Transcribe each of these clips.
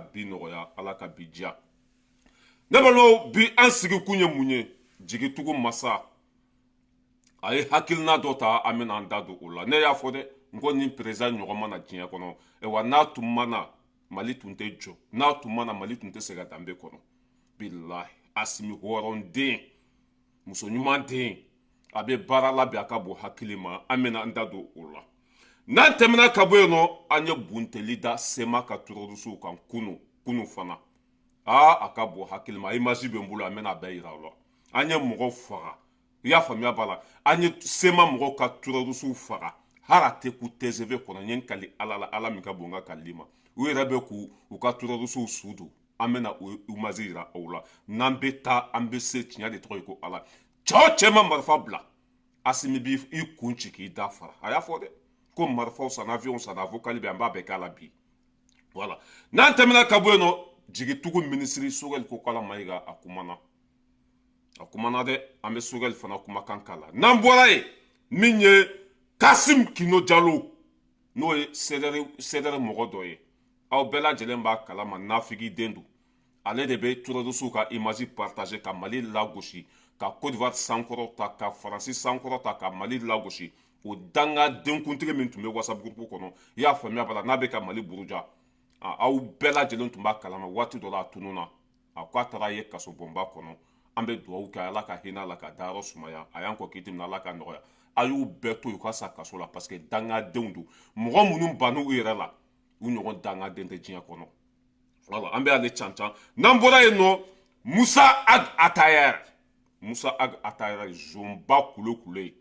Bi nɔgɔya, Ala ka bi diya. Ne balimaw, bi an sigikun ye mun ye? Jigitugu masa a ye hakilina dɔ ta, an bɛna an da don o la. Ne y'a fɔ dɛ, n ko nin président ɲɔgɔn ma na diɲɛ kɔnɔ wa. N'a tun ma na, Mali tun tɛ jɔ. N'a tun ma na, Mali tun tɛ se ka danbe kɔnɔ. Bilahi, Asimi hɔrɔnden, muso ɲuman den, a bɛ baara labɛn, a ka bon hakili ma. An bɛna an da don o la. N'an tɛmɛna ka bɔ yen nɔ, an ye bunteli da CMA ka terroristew kan kunu. Kunu fana, aa, a ka bon hakili ma. Image bɛ n bolo, an bɛna a bɛɛ yira aw la. An ye mɔgɔw faga, i y'a faamuya b'a la. An ye CMA mɔgɔw ka terroristew faga, hali a tɛ ku TGV kɔnɔ. N ye n kali Ala la, Ala min ka bon n ka kalili ma, u yɛrɛ bɛ k'u u ka terroristew su don. An bɛna o image yira aw la. N'an bɛ taa, an bɛ se. Tiɲɛ de tɔgɔ ye ko Ala. Cɛ o cɛ ma marifa bila, Asimi b'i i kun ci k'i da fara. A y'a fɔ dɛ ko marifaw sanna, avion sanna, vocal bɛ, an b'a bɛɛ k'a la bi. Voilà. N'an tɛmɛna ka bɔ yen nɔ, jigitugu minisiri Choguel Kokalla Maïga, a kumana, a kumana dɛ. An bɛ Choguel fana kumakan k'a la. N'an bɔra yen, min ye Kassim Kino Jalo, n'o ye CDR mɔgɔ dɔ ye, aw bɛɛ lajɛlen b'a kalama, nafigi den don. Ale de bɛ terroristew ka image partager ka Mali lagosi, ka Côte d'Ivoire sankɔrɔ ta, ka Faransi sankɔrɔ ta, ka Mali lagosi. O danga denkuntigi min tun bɛ WhatsApp groupe kɔnɔ, i y'a faamuya b'a la, n'a bɛ ka Mali buruja, aw bɛɛ lajɛlen tun b'a kalama. Waati dɔ la, a tununna, a ko a taara ye kasobonba kɔnɔ. An bɛ dugawu kɛ, Ala ka hinɛ a la, ka dayɔrɔ sumaya. A y'an kɔ kiti min, Ala ka nɔgɔya. A y'u bɛɛ to yen u ka sa kaso la, parce que dangadenw don. Mɔgɔ minnu bann'u yɛrɛ la, u ɲɔgɔn dangaden tɛ diɲɛ kɔnɔ. Voilà, an bɛ ale can can. N'an bɔra yen nɔ, Moussa Ag Attaher, Moussa Ag Attaher, zonba kule kule.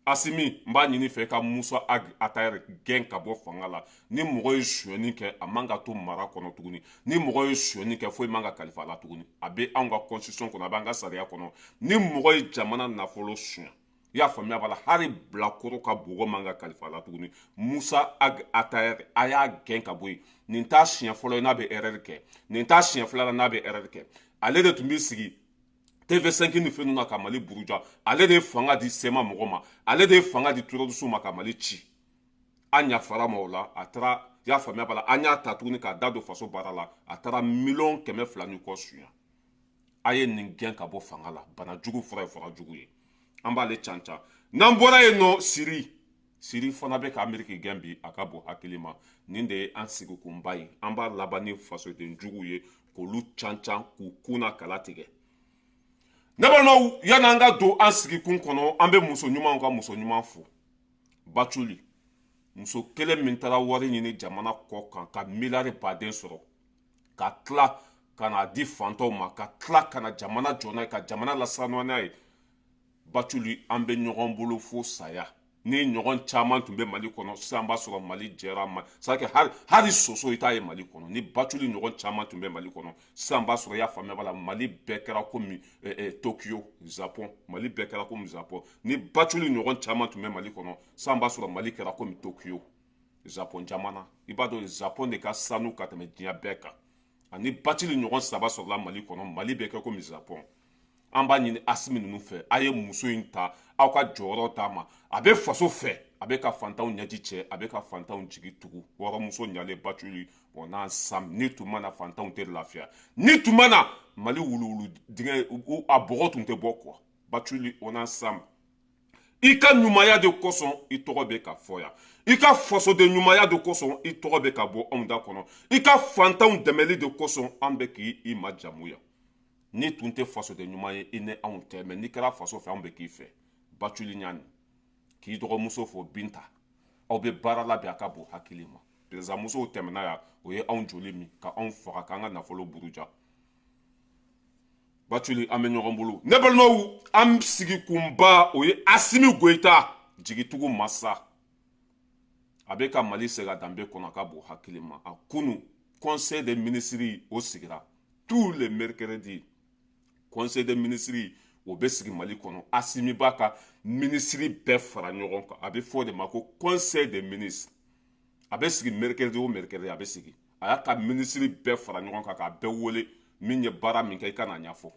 Asimi, n b'a ɲini fɛ ka Moussa Ag Attaher gɛn ka bɔ fanga la. Ni mɔgɔ ye sonyɛni kɛ, a man ka to mara kɔnɔ tuguni. Ni mɔgɔ ye sonyɛni kɛ, foyi man ka kalifa la tuguni. A bɛ anw ka constitution kɔnɔ, a b'an ka sariya kɔnɔ. Ni mɔgɔ ye jamana nafolo suɲɛ, i y'a faamuya b'a la, hali bilakoro ka bɔgɔ man ka kalifa la tuguni. Moussa Ag Attaher, a y'a gɛn ka bɔ yen. Nin t'a siɲɛ fɔlɔ ye n'a bɛ erreur kɛ, nin t'a siɲɛ filanan n'a bɛ erreur kɛ. Ale de tun bɛ sigi TV5 ni fɛn ninnu na ka Mali buruja. Ale de ye fanga di CMA mɔgɔ ma, ale de ye fanga di terroriste ma ka Mali ci. An yafara ma o la. A taara, i y'a faamuya b'a la, an y'a ta tuguni k'a da don faso baara la. A taara miliyɔn 200 ni kɔ suɲɛ. A ye nin gɛn ka bɔ fanga la. Bana jugu fura ye fura jugu ye. An b'ale can can. N'an bɔra yen nɔ, Siri, Siri fana bɛ ka Ameriki gɛn bi, a ka bon hakili ma. Nin de ye an sigikunba ye. An b'a laban ni fasoden juguw ye, k'olu can can, k'u kun na kala tigɛ. Ne balimaw, yan'an ka don an sigikun kɔnɔ, an bɛ muso ɲumanw ka muso ɲuman fo, Baculi. Muso kelen min taara wari ɲini jamana kɔ kan ka miliyari baden sɔrɔ, ka tila ka n'a di fantanw ma, ka tila ka na jamana jɔ n'a ye, ka jamana lasanuya n'a ye. Baculi, an bɛ ɲɔgɔn bolo fo saya. Ni ɲɔgɔn caman tun bɛ Mali kɔnɔ sisan, b'a sɔrɔ Mali jɛra ma. C'est à dire, hali soso i t'a ye Mali kɔnɔ. Ni Baculi ɲɔgɔn caman tun bɛ Mali kɔnɔ sisan, b'a sɔrɔ, i y'a faamuya b'a la, Mali bɛɛ kɛra komi Tokyo, Japon. Mali bɛɛ kɛra komi Japon. Ni Baculi ɲɔgɔn caman tun bɛ Mali kɔnɔ sisan, b'a sɔrɔ Mali kɛra komi Tokyo, Japon jamana. I b'a dɔn, Japon de ka sanu ka tɛmɛ diɲɛ bɛɛ kan. Ani Bacili ɲɔgɔn saba sɔrɔla Mali kɔnɔ, Mali bɛ kɛ komi Japon. An b'a ɲini Asimi ninnu fɛ, a ye muso in ta, aw ka jɔyɔrɔ d'a ma. A bɛ faso fɛ, a bɛ ka fantanw ɲɛji cɛ, a bɛ ka fantanw jigi tugu. Wɔrɔmuso ɲalen Bacili, on ensemble. Ni tun ma na, fantanw tɛ lafiya. Ni tun ma na, Mali wuluwulu dingɛ, a bɔgɔ tun tɛ bɔ quoi. Bacili, on ensemble. I ka ɲumanya de kosɔn i tɔgɔ bɛ ka fɔ yan. I ka fasoden ɲumanya de kosɔn i tɔgɔ bɛ ka bɔ anw da kɔnɔ. I ka fantanw dɛmɛli de kosɔn an bɛ k'i ma jamu yan. N'i tun tɛ fasoden ɲuman ye, i ni anw tɛ mɛ. N'i kɛra faso fɛ, anw bɛ k'i fɛ. Bacili ɲani k'i dɔgɔmuso fo, Binta, aw bɛ baara labɛn, a ka bon hakili ma. Président musow tɛmɛna yan, o ye anw joli min ka anw faga, k'an ka nafolo buruja. Bacili, an bɛ ɲɔgɔn bolo. Ne balimaw, an sigikunba, o ye Asimi Goyita, jigitugu masa. A bɛ ka Mali segin a danbe kɔnɔ, a ka bon hakili ma. A kunu, conseil des ministres o sigira. Tous les mercredis, conseil des ministres o bɛ sigi Mali kɔnɔ. Asimi b'a ka minisiri bɛɛ fara ɲɔgɔn kan. A bɛ fɔ o de ma ko conseil des ministres. A bɛ sigi mercredi o mercredi, a bɛ sigi. A y'a ka minisiri bɛɛ fara ɲɔgɔn kan k'a bɛɛ wele. Min ye baara min kɛ, i ka na ɲɛfɔ.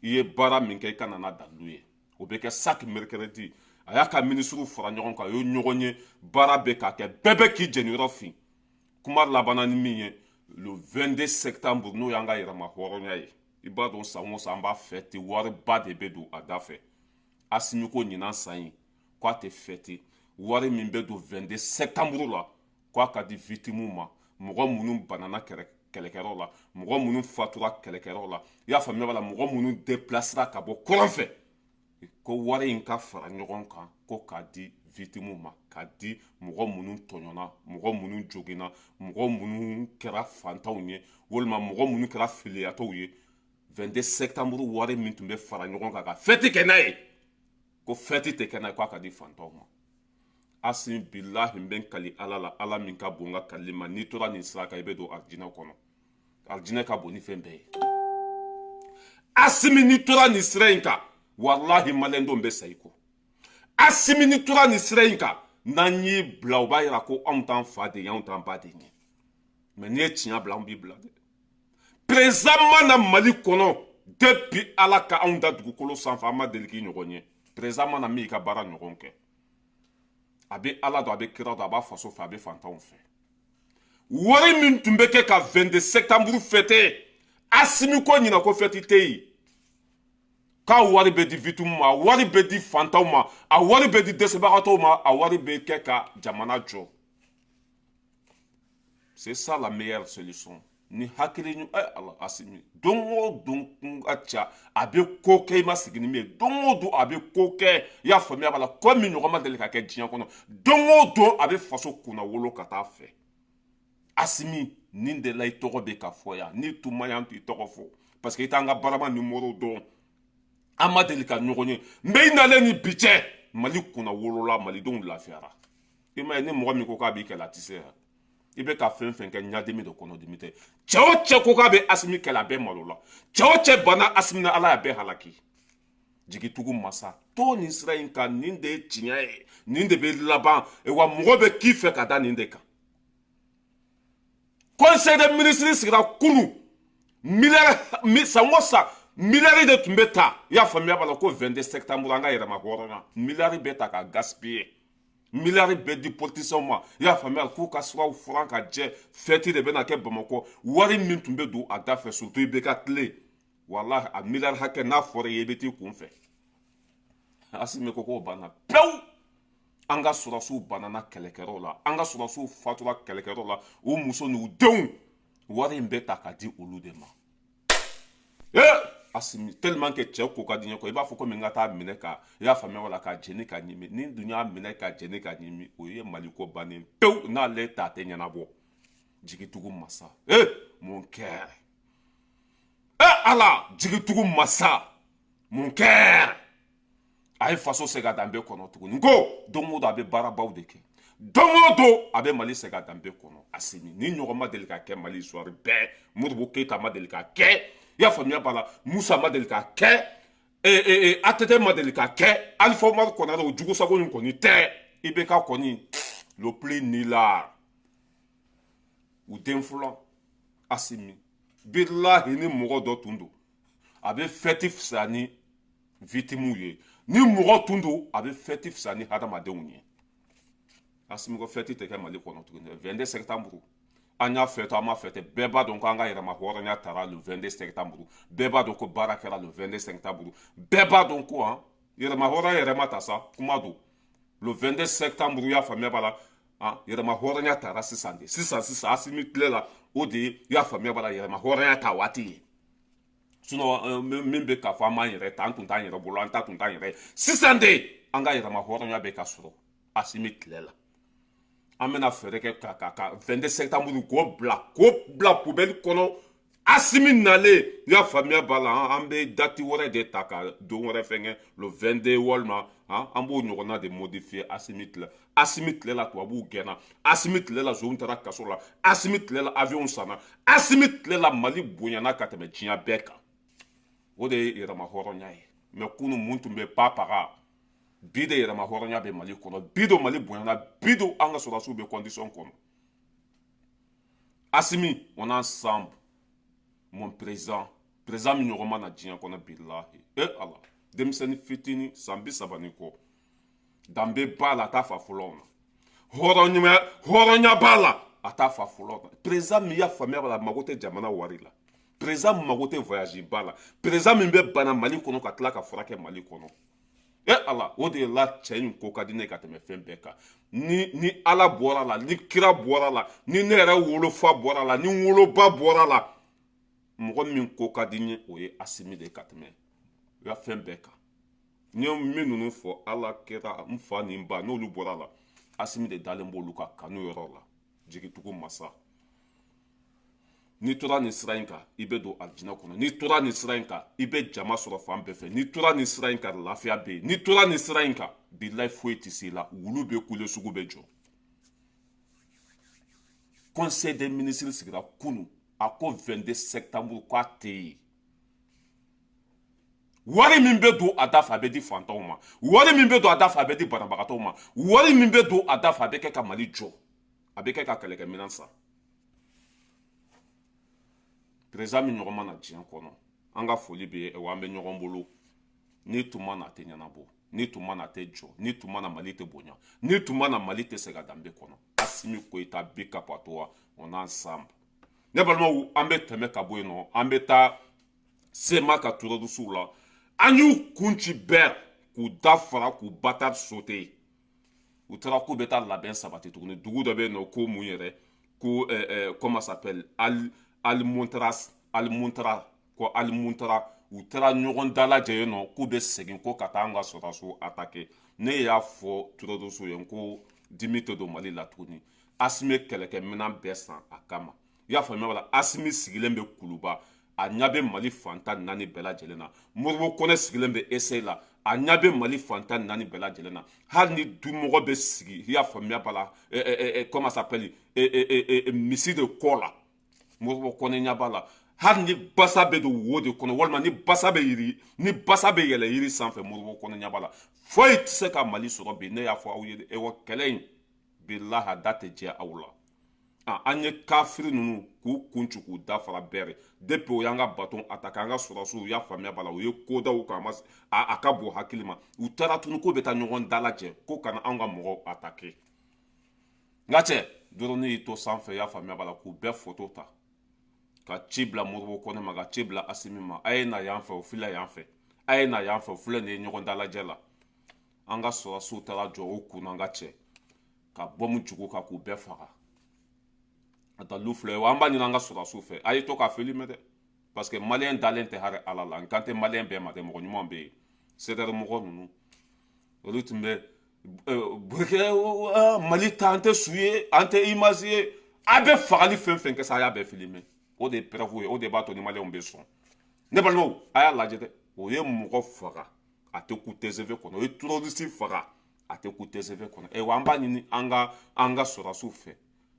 I ye baara min kɛ, i ka na n'a dalilu ye. O bɛ kɛ chaque mercredi. A y'a ka minisiriw fara ɲɔgɔn kan, a ye ɲɔgɔn ye, baara bɛ k'a kɛ, bɛɛ bɛ k'i jɛniyɔrɔ fin. Kuma labanna ni min ye, Le 22 septembre, n'o y'an ka yɛrɛma hɔrɔnya ye, i b'a dɔn, san o san an b'a fêter, wariba de bɛ don a da fɛ. Asimi ko ɲinan san in k'a tɛ fêter. Wari min bɛ don 22 septembre la, k'a ka di victimes ma, mɔgɔ minnu banana kɛlɛkɛyɔrɔ la, mɔgɔ minnu fatura kɛlɛkɛyɔrɔ la, i y'a faamuya b'a la, mɔgɔ minnu déplacera ka bɔ kɔrɔn fɛ, ko wari in ka fara ɲɔgɔn kan ko k'a di victimes ma, k'a di mɔgɔ minnu tɔɲɔna, mɔgɔ minnu joginna, mɔgɔ minnu kɛra fantanw ye, walima mɔgɔ minnu kɛra filiyatɔw ye. 22 septembre wari min tun bɛ fara ɲɔgɔn kan ka fête kɛ n'a ye, ko fête tɛ kɛ n'a ye, k'a ka di fantanw ma. Asimi, bilahi, n bɛ n kali Ala la, Ala min ka bon n ka kalili ma, n'i tora nin sira kan, i bɛ don arijinɛ kɔnɔ. Arijinɛ ka bon ni fɛn bɛɛ ye. Asimi, n'i tora nin sira in kan, walahi, maliyɛndenw bɛ sa i kɔ. Asimi, n'i tora nin sira in kan, n'an y'i bila, o b'a yira ko anw t'an fa den ye, anw t'an ba den ye. Mɛ n'i ye tiɲɛ bila, anw b'i bila dɛ. Président ma na Mali kɔnɔ depuis Ala ka anw da dugukolo sanfɛ, an ma deli k'i ɲɔgɔn ye. Président ma na min y'i ka baara ɲɔgɔn kɛ. A bɛ Ala dɔn, a bɛ kira dɔn, a b'a faso fɛ, a bɛ fantanw fɛ. Wari min tun bɛ kɛ ka 22 septembre fêter, Asimi ko ɲina ko fête tɛ yen, k'a wari bɛ di victime ma, a wari bɛ di fantanw ma, a wari bɛ di dɛsɛbagatɔw ma, a wari bɛ kɛ ka jamana jɔ. C'est ça la meilleure solution. Ni hakili ɲu ɛ Ala, Asimi, don o don kun ka ca, a bɛ ko kɛ i ma sigi ni min ye. Don o don a bɛ ko kɛ, i y'a faamuya b'a la, ko min ɲɔgɔn ma deli ka kɛ diɲɛ kɔnɔ. Don o don a bɛ faso kunna wolo ka taa fɛ. Asimi, nin de la i tɔgɔ bɛ ka fɔ yan. N'i tun ma yan t'i tɔgɔ fɔ, parce que i t'an ka barama numéro dɔn, an ma deli ka ɲɔgɔn ye. N bɛ i nalen ni bi cɛ, Mali kunna wolola, malidenw lafiyara. I ma ye, ni mɔgɔ min ko k'a b'i kɛlɛ, a tɛ se yan. I bɛ ka fɛn fɛn kɛ, ɲadimi de, kɔnɔdimi tɛ. Cɛ o cɛ ko k'a bɛ Asimi kɛlɛ, a bɛɛ malo la. Cɛ o cɛ banna Asimi na, Ala y'a bɛɛ halaki. Jigitugu masa to nin sira in kan, nin de ye tiɲɛ ye, nin de bɛ laban wa mɔgɔ bɛ k'i fɛ ka da nin de kan. Conseil des ministres sigira kunu. Miliyari, san o san miliyari de tun bɛ ta, i y'a faamuya b'a la, ko 22 septembre an ka yɛrɛma hɔrɔnya, miliyari bɛ ta ka gaspiller, miliyari bɛ di politiciens ma, i y'a faamuya, k'u ka siraw furan ka jɛ, fête de bɛna kɛ Bamakɔ. Wari min tun bɛ don a da fɛ, surtout i bɛ ka tile, walahi, a miliyari hakɛ n'a fɔra i ye, i bɛ t'i kun fɛ. Asimi ko k'o banna pewu. An ka sɔrɔsiw banana kɛlɛkɛyɔrɔ la, an ka sɔrɔsiw fatura kɛlɛkɛyɔrɔ la, u muso n'u denw, wari in bɛ ta ka di olu de ma. Ee Asimi, tellement que cɛ ko ka di n ye quoi, i b'a fɔ komi n ka taa minɛ ka, i y'a faamuya, wala ka jeni ka ɲimi. Ni dun y'a minɛ ka jeni ka ɲimi, o ye Mali ko bannen pewu. N'ale ta tɛ ɲɛnabɔ. Jigitugu masa, eh mon cœur, eh Ala, jigitugu masa, mon cœur, a ye faso segin a danbe kɔnɔ tuguni. Ko don o don a bɛ baarabaw de kɛ, don o don a bɛ Mali segin a danbe kɔnɔ. Asimi, ni ɲɔgɔn ma deli ka kɛ Mali histoire bɛɛ. Modibo Keyita ma deli ka kɛ, i y'a faamuya b'a la, Musa ma deli ka kɛ, ATT ma deli ka kɛ, Alifa Umaru Konare o jugusago in kɔni tɛ, IBK kɔni, le plus nulard, u den fɔlɔ. Asimi, bilahi, ni mɔgɔ dɔ tun don, a bɛ fête fisaya ni victimes ye. Ni mɔgɔ tun don, a bɛ fête fisaya ni hadamadenw ye. Asimi ko fête tɛ kɛ Mali kɔnɔ tuguni 22 septembre. An y'a fêter, an ma fêter, bɛɛ b'a dɔn ko an ka yɛrɛma hɔrɔnya tara le 22 septembre. Bɛɛ b'a dɔn ko baara kɛra le 22 septembre. Bɛɛ b'a dɔn ko han yɛrɛma hɔrɔnya yɛrɛ ma ta sa, kuma don. Le 22 septembre, i y'a faamuya b'a la, han yɛrɛma hɔrɔnya tara sisan de, sisan sisan, Asimi tile la, o de ye, i y'a faamuya b'a la, yɛrɛma hɔrɔnya ta waati ye. Sinon min bɛ k'a fɔ an m'an yɛrɛ ta, an tun t'an yɛrɛ bolo, an ta tun t'an yɛrɛ ye. Sisan de an ka yɛrɛma hɔrɔnya bɛ ka sɔrɔ Asimi tile la. An bɛna fɛɛrɛ kɛ ka 22 septembre k'o bila poubelle kɔnɔ. Asimi nalen, i y'a faamuya b'a la, an bɛ date wɛrɛ de ta ka don wɛrɛ fɛn kɛ, le 22 walima an b'o ɲɔgɔnna de modifier. Asimi tile, Asimi tile la tubabuw gɛnna, Asimi tile la zonw taara kaso la, Asimi tile la avion sanna, Asimi tile la Mali bonyana ka tɛmɛ diɲɛ bɛɛ kan. O de ye yɛrɛma hɔrɔnya ye. Mɛ kunun mun tun bɛ pa paga, bi de yɛrɛma hɔrɔnya bɛ Mali kɔnɔ, bi don Mali bonyana, bi don an ka sɔrɔdasiw bɛ condition kɔnɔ. Asimi, on est ensemble, mon président. Président min ɲɔgɔn ma na diɲɛ kɔnɔ, bilahi. E Ala, denmisɛnnin fitinin san 30 ni kɔ, danbe b'a la, a t'a fa fɔlɔw na, hɔrɔnya, hɔrɔnya b'a la. a t'a fa fɔlɔ. Président min, y'a faamuya b'a la, mago tɛ jamana wari la. Président mago tɛ voyage ba la. Président min bɛ bana Mali kɔnɔ ka tila ka furakɛ Mali kɔnɔ. E Ala, o de la cɛ in ko ka di ne ka tɛmɛ fɛn bɛɛ kan. Ni Ala bɔra la, ni kira bɔra la, ni ne yɛrɛ wolofa bɔra la, ni n woloba bɔra la, mɔgɔ min ko ka di n ye, o ye Asimi de ye ka tɛmɛ ya fɛn bɛɛ kan. N ye min ninnu fɔ, Ala, kira, n fa ni n ba, n'olu bɔra la, Asimi de dalen b'olu ka kanu yɔrɔ la. Jigitugu masa, n'i tora nin sira in kan, i bɛ don alijinɛ kɔnɔ. N'i tora nin sira in kan, i bɛ jama sɔrɔ fan bɛɛ fɛ. N'i tora nin sira in kan, lafiya bɛ yen. N'i tora nin sira in kan, bilayi, foyi tɛ se i la. Wulu bɛ kule, sugu bɛ jɔ. Conseil des ministres sigira kunu, a ko 22 septembre k'a tɛ yen. Wari min bɛ don a da fɛ, a bɛ di fantanw ma. Wari min bɛ don a da fɛ, a bɛ di banabagatɔw ma. Wari min bɛ don a da fɛ, a bɛ kɛ ka Mali jɔ, a bɛ kɛ ka kɛlɛkɛminɛn san. Président min ɲɔgɔn ma na diɲɛ kɔnɔ, an ka foli bɛ ye wa, an bɛ ɲɔgɔn bolo. Ni tun ma na, a tɛ ɲɛnabɔ. Ni tun ma na, a tɛ jɔ. Ni tun ma na, Mali tɛ bonya. Ni tun ma na, Mali tɛ segin a danbe kɔnɔ. Asimi Goyita, big up à toi, on est ensemble. Ne balimaw, an bɛ tɛmɛ ka bɔ yen nɔ, an bɛ taa CMA ka terroristew la. An y'u kun ci bɛɛ k'u da fara, k'u bata sauter. U taara k'u bɛ taa labɛn sabati tuguni. Dugu dɔ bɛ yen nɔ ko mun yɛrɛ ko comment s'appelle, Al Almuntara, Almuntara, ko Almuntara. U taara ɲɔgɔn dalajɛ yen nɔ k'u bɛ segin ko ka taa an ka sɔrɔdasiw attaquer. Ne y'a fɔ terroristew ye ko dimi tɛ don Mali la tuguni. Asimi kɛlɛkɛminɛn bɛɛ san a kama, i y'a faamuya wala? Asimi sigilen bɛ Kuluba, a ɲɛ bɛ Mali fantan naani bɛɛ lajɛlen na. Moribo Kɔnɛ sigilen bɛ Ese la, a ɲɛ bɛ Mali fantan naani bɛɛ lajɛlen na. Hali ni dumɔgɔ bɛ sigi, i y'a faamuya b'a la, comment s'appelle, misi de kɔ la, Moribo Kɔnɛ ɲɛ b'a la. Hali ni basa bɛ don wo de kɔnɔ, walima ni basa bɛ yiri, ni basa bɛ yɛlɛ yiri sanfɛ, Moribo Kɔnɛ ɲɛ b'a la. Foyi tɛ se ka Mali sɔrɔ bi. Ne y'a fɔ aw ye, wa kɛlɛ in, bilahi, a da tɛ jɛ aw la. An ye kafiri ninnu k'u kun ci k'u da fara bɛɛ. Depuis o y'an ka bateau attaquer, an ka sɔrɔdasiw, y'a faamuya b'a la, u ye ko da u kan, a ka bon hakili ma. U taara tuguni k'u bɛ taa ɲɔgɔn dalajɛ ko kana anw ka mɔgɔw attaquer. N ka cɛ, drone y'i to sanfɛ, y'a faamuya b'a la, k'u bɛɛ photo ta ka ci bila Moribo Kɔnɛ ma, ka ci bila Asimi ma: a ye na yan fɛ, o filɛ yan fɛ, a ye na yan fɛ, o filɛ nin ye ɲɔgɔn dalajɛ la. An ka sɔrɔdasiw taara jɔ o kun, an ka cɛ ka bɔmu jugu kan k'u bɛɛ faga. A dalilu filɛ wa, an b'a ɲini an ka sɔrɔdasiw fɛ, a ye to ka filmer dɛ, parce que maliyɛn dalen tɛ hali Ala la. N kan tɛ maliyɛn bɛɛ ma dɛ, mɔgɔ ɲuman bɛ yen. CDR mɔgɔ ninnu, olu tun bɛ Burukina, Mali ta, an tɛ su ye, an tɛ image ye. A bɛ fagali fɛn fɛn kɛ sa, a y'a bɛɛ filmer, o de ye preuve ye, o de b'a to ni maliyɛnw bɛ sɔn. Ne balimaw, a y'a lajɛ dɛ, o ye mɔgɔ faga, a tɛ ku TGV kɔnɔ. O ye terroriste faga, a tɛ ku TGV kɔnɔ. Wa an b'a ɲini an ka sɔrɔdasiw fɛ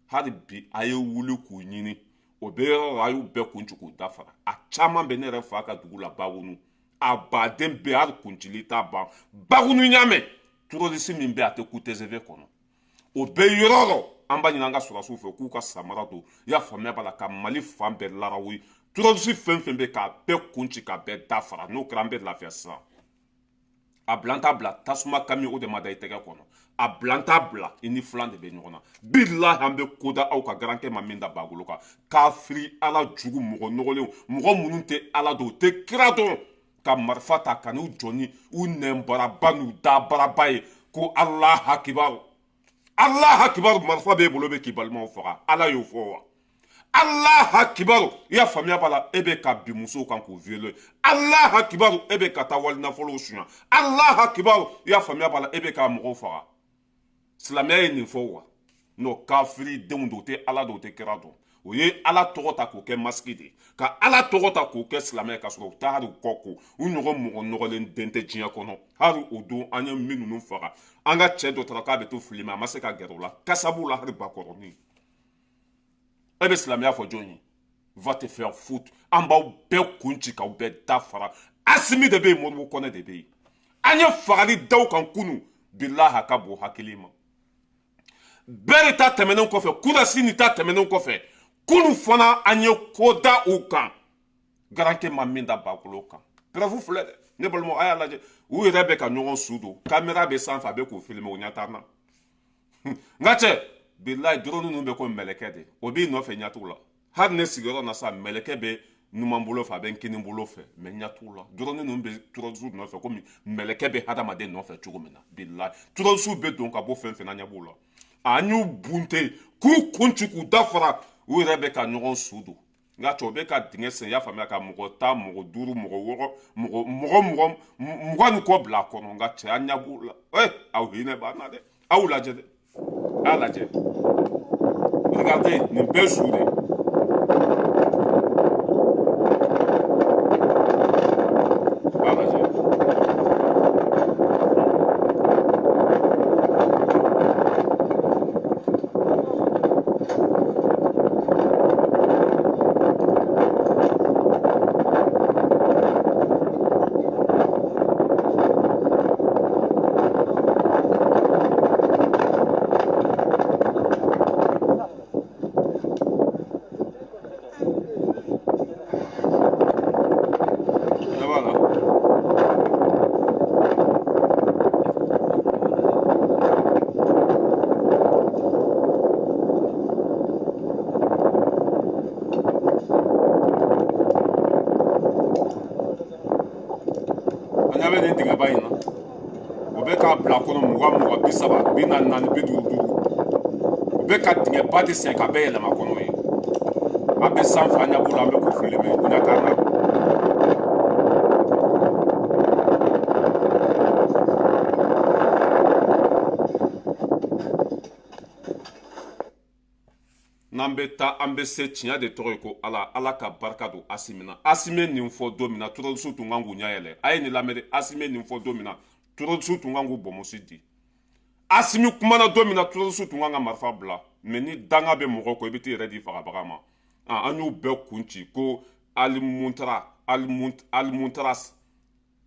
hali bi, a ye wuli k'u ɲini, o bɛ yɔrɔ la, a y'u bɛɛ kun ci k'u da fara. A caman bɛ ne yɛrɛ fa ka dugu la, Bagunu, a baden bɛɛ, hali kuncili t'a ban. Bagunu ɲamɛ, terroriste min bɛ, a tɛ ku TGV kɔnɔ, o bɛ yɔrɔ o yɔrɔ. An b'a ɲini an ka sɔrɔdasiw fɛ k'u ka samara don, i y'a faamuya b'a la, ka Mali fan bɛɛ larawo. Terroriste fɛn fɛn bɛ, k'a bɛɛ kun ci k'a bɛɛ da fara. N'o kɛra, an bɛ lafiya sisan. A bila n t'a bila tasuma kami, o de ma da i tɛgɛ kɔnɔ. A bila n t'a bila, i ni filan de bɛ ɲɔgɔn na. Bilahi, an bɛ ko da aw ka garankɛ ma min da bagolo kan. Kafiri, Ala jugu, mɔgɔ nɔgɔlenw, mɔgɔ minnu tɛ Ala dɔn, u tɛ kira dɔn, ka marifa ta ka n'u jɔ ni u nɛnbaraba n'u dabaraba ye ko Ala hakibaru, Ala hakibaru. Marifa b'e bolo bɛ k'i balimaw faga, Ala y'o fɔ wa? Ala hakibaru, i y'a faamuya b'a la, e bɛ ka bin musow kan k'u violer. Ala hakibaru, e bɛ ka taa wali nafolow suɲɛ. Ala hakibaru, i y'a faamuya b'a la, e bɛ ka mɔgɔw faga. Silamɛya ye nin fɔ wa? N'o kafiri denw don, u tɛ Ala dɔn, u tɛ kira dɔn. O ye Ala tɔgɔ ta k'o kɛ masque de ye, ka Ala tɔgɔ ta k'o kɛ silamɛ ye, ka sɔrɔ u tɛ hali u kɔ ko. U ɲɔgɔn mɔgɔ nɔgɔlen den tɛ diɲɛ kɔnɔ. Hali o don, an ye min ninnu faga, an ka cɛ dɔ taara k'a bɛ to filmer, a ma se ka gɛrɛ o la, kasa b'u la hali bakɔrɔnin. E bɛ silamɛya fɔ jɔn ye? Va te faire foutre. An b'aw bɛɛ kun ci k'aw bɛɛ da fara. Asimi de bɛ yen, Moribo Kɔnɛ de bɛ yen. An ye fagali daw kan kunu, bilahi, a ka bon hakili ma. Bɛɛ de ta tɛmɛnen kɔfɛ, kudasi ni ta tɛmɛnen kɔfɛ, kunu fana an ye ko da u kan, garankɛ ma min da bakolo kan. Preuve filɛ dɛ, ne balimaw, a y'a lajɛ. U yɛrɛ bɛ ka ɲɔgɔn su don, caméra bɛ sanfɛ, a bɛ k'u filmer, o ɲɛ t'an na. N ka cɛ, Bilayi, drone ninnu bɛ ko mɛlɛkɛ de, o b'i nɔfɛ, ɲɛ t'u la. Hali ne sigiyɔrɔ na sa, mɛlɛkɛ bɛ numan bolo fɛ, a bɛ n kinin bolo fɛ, mais ɲɛ t'u la. Drone ninnu bɛ terroriste nɔfɛ komi mɛlɛkɛ bɛ hadamaden nɔfɛ cogo min na. Bilayi, terroriste bɛ don ka bɔ fɛn fɛn na, ɲɛ b'u la. An y'u bunte k'u kun ci k'u da fara, u yɛrɛ bɛ ka ɲɔgɔn su don. Nka cɛw bɛ ka dingɛ sen, i y'a faamuya, ka mɔgɔ 10, mɔgɔ 5, mɔgɔ 6, mɔgɔ 20 ni kɔ bila a kɔnɔ. Nka cɛ, an ɲɛ b'u la. Ee, aw hinɛ b'an na dɛ! Aw lajɛ dɛ, a lajɛ, regardez, nin bɛɛ su de. A lajɛ. Ɲɛ b'a la. An ɲɛ bɛ nin dingɛba in na, o bɛ k'a bila kɔnɔ 20 20, 30, 44, 55. U bɛ ka dingɛba de sen ka bɛɛ yɛlɛma kɔnɔ ye. An bɛ sanfɛ, an ɲɛ b'u la, an bɛ k'u filmer, u ɲɛ t'an na. N'an bɛ taa, an bɛ se. Tiɲɛ de tɔgɔ ye ko Ala. Ala ka barika don Asimi na. Asimi ye nin fɔ don min na, terroriste tun kan k'u ɲɛ yɛlɛ. A ye nin lamɛn dɛ. Asimi ye nin fɔ don min na, terroriste tun kan k'u bɔnbɔsi di. Asimi kumana don min na, terroriste tun kan ka marifa bila. Mais ni danga bɛ mɔgɔ kɔ, i bɛ t'i yɛrɛ di fagabaga ma. An y'u bɛɛ kun ci ko Alimuntara, Alimuntaras,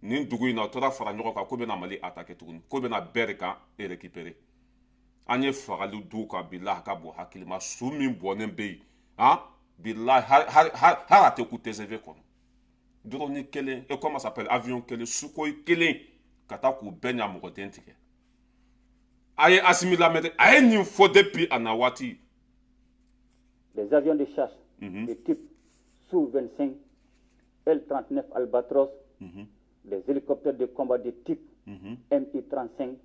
nin dugu in na, u tora fara ɲɔgɔn kan k'u bɛna Mali attaquer tuguni, k'u bɛna bɛɛ de kan récupérer. An ye fagali d'u kan, bilahi, ka bon hakili ma. Su min bɔnnen bɛ yen, han, bilahi, hali a tɛ ku TGV kɔnɔ. Drone kelen et comment ça s'appelle, avion kelen, Sukhoi kelen, ka taa k'u bɛɛ ɲa mɔgɔ den tigɛ. A ye Asimi lamɛn dɛ, a ye nin fɔ depuis a na waati. Des avions de chasse de type Su-25, L-39 Albatros, des hélicoptères de combat de type Mi-35,